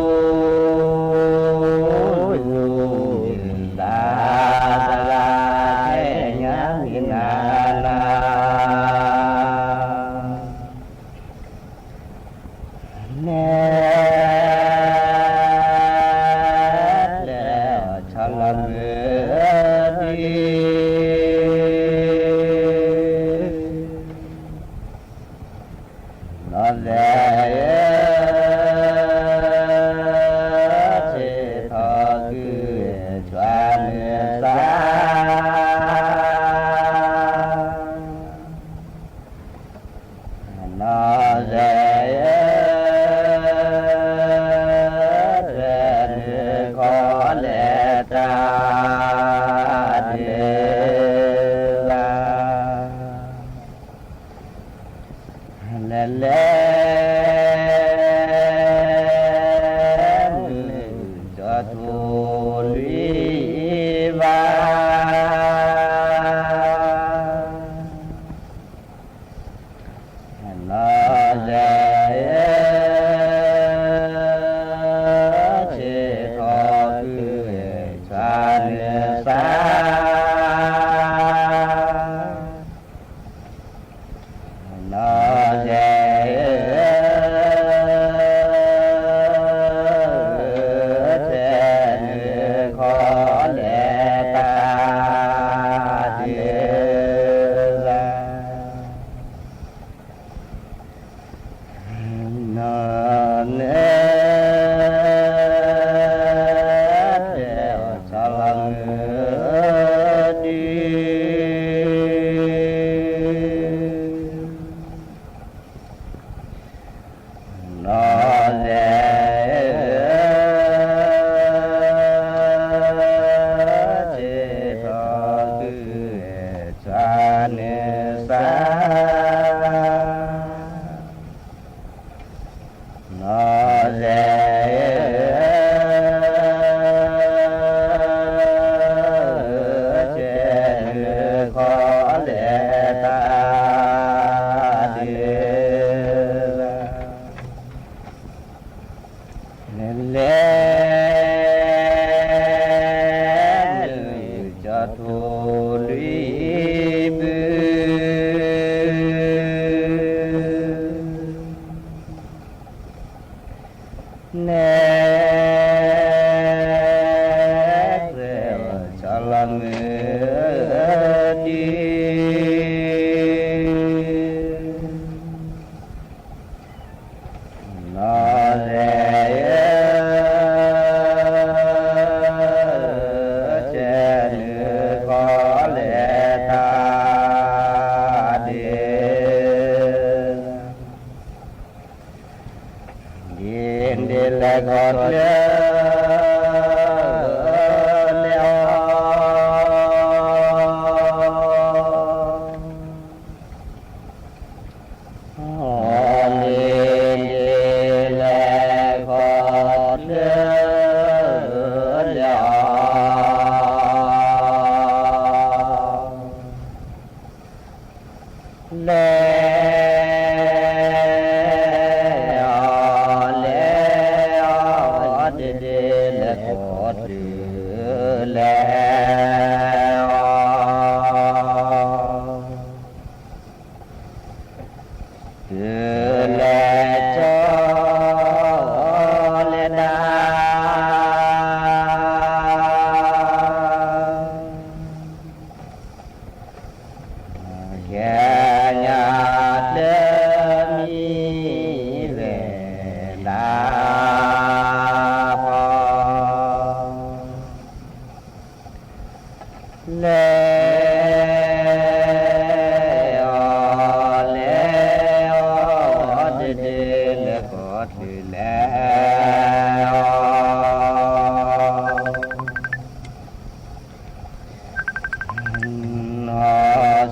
ၢ်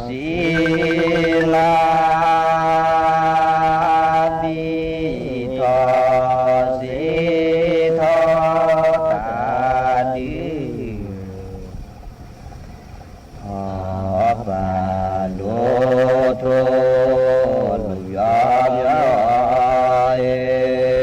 စံလၤ ဘံၣ်ထီၣ်စံထီၣ်တၢ်ဒုး အီၣ်ပာ်ဒိၣ်ထီၣ် လူၤယီၤယီၤအံၤ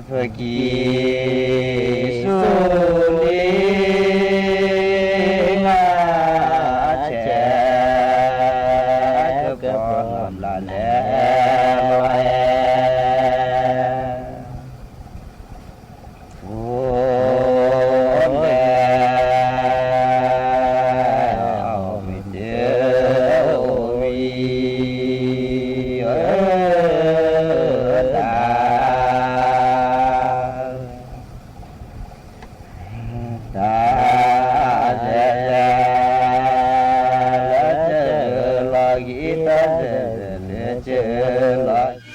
ပကံၢ်ဆူၣ်လံ မၤဆဲး ကပီၤနီၢ်ဘျးလဲၤလီၤအဲ အိၣ်လဲၤ အီၣ်ဝံၤတအိၣ်ဝံၤ အၢ တၢ် တၢ်လဲၤလဲၤ လၢတၢ်လၢလီၤက့ၤ တၢ်လဲၤလဲၤလၢတၢ်လၢလီၤ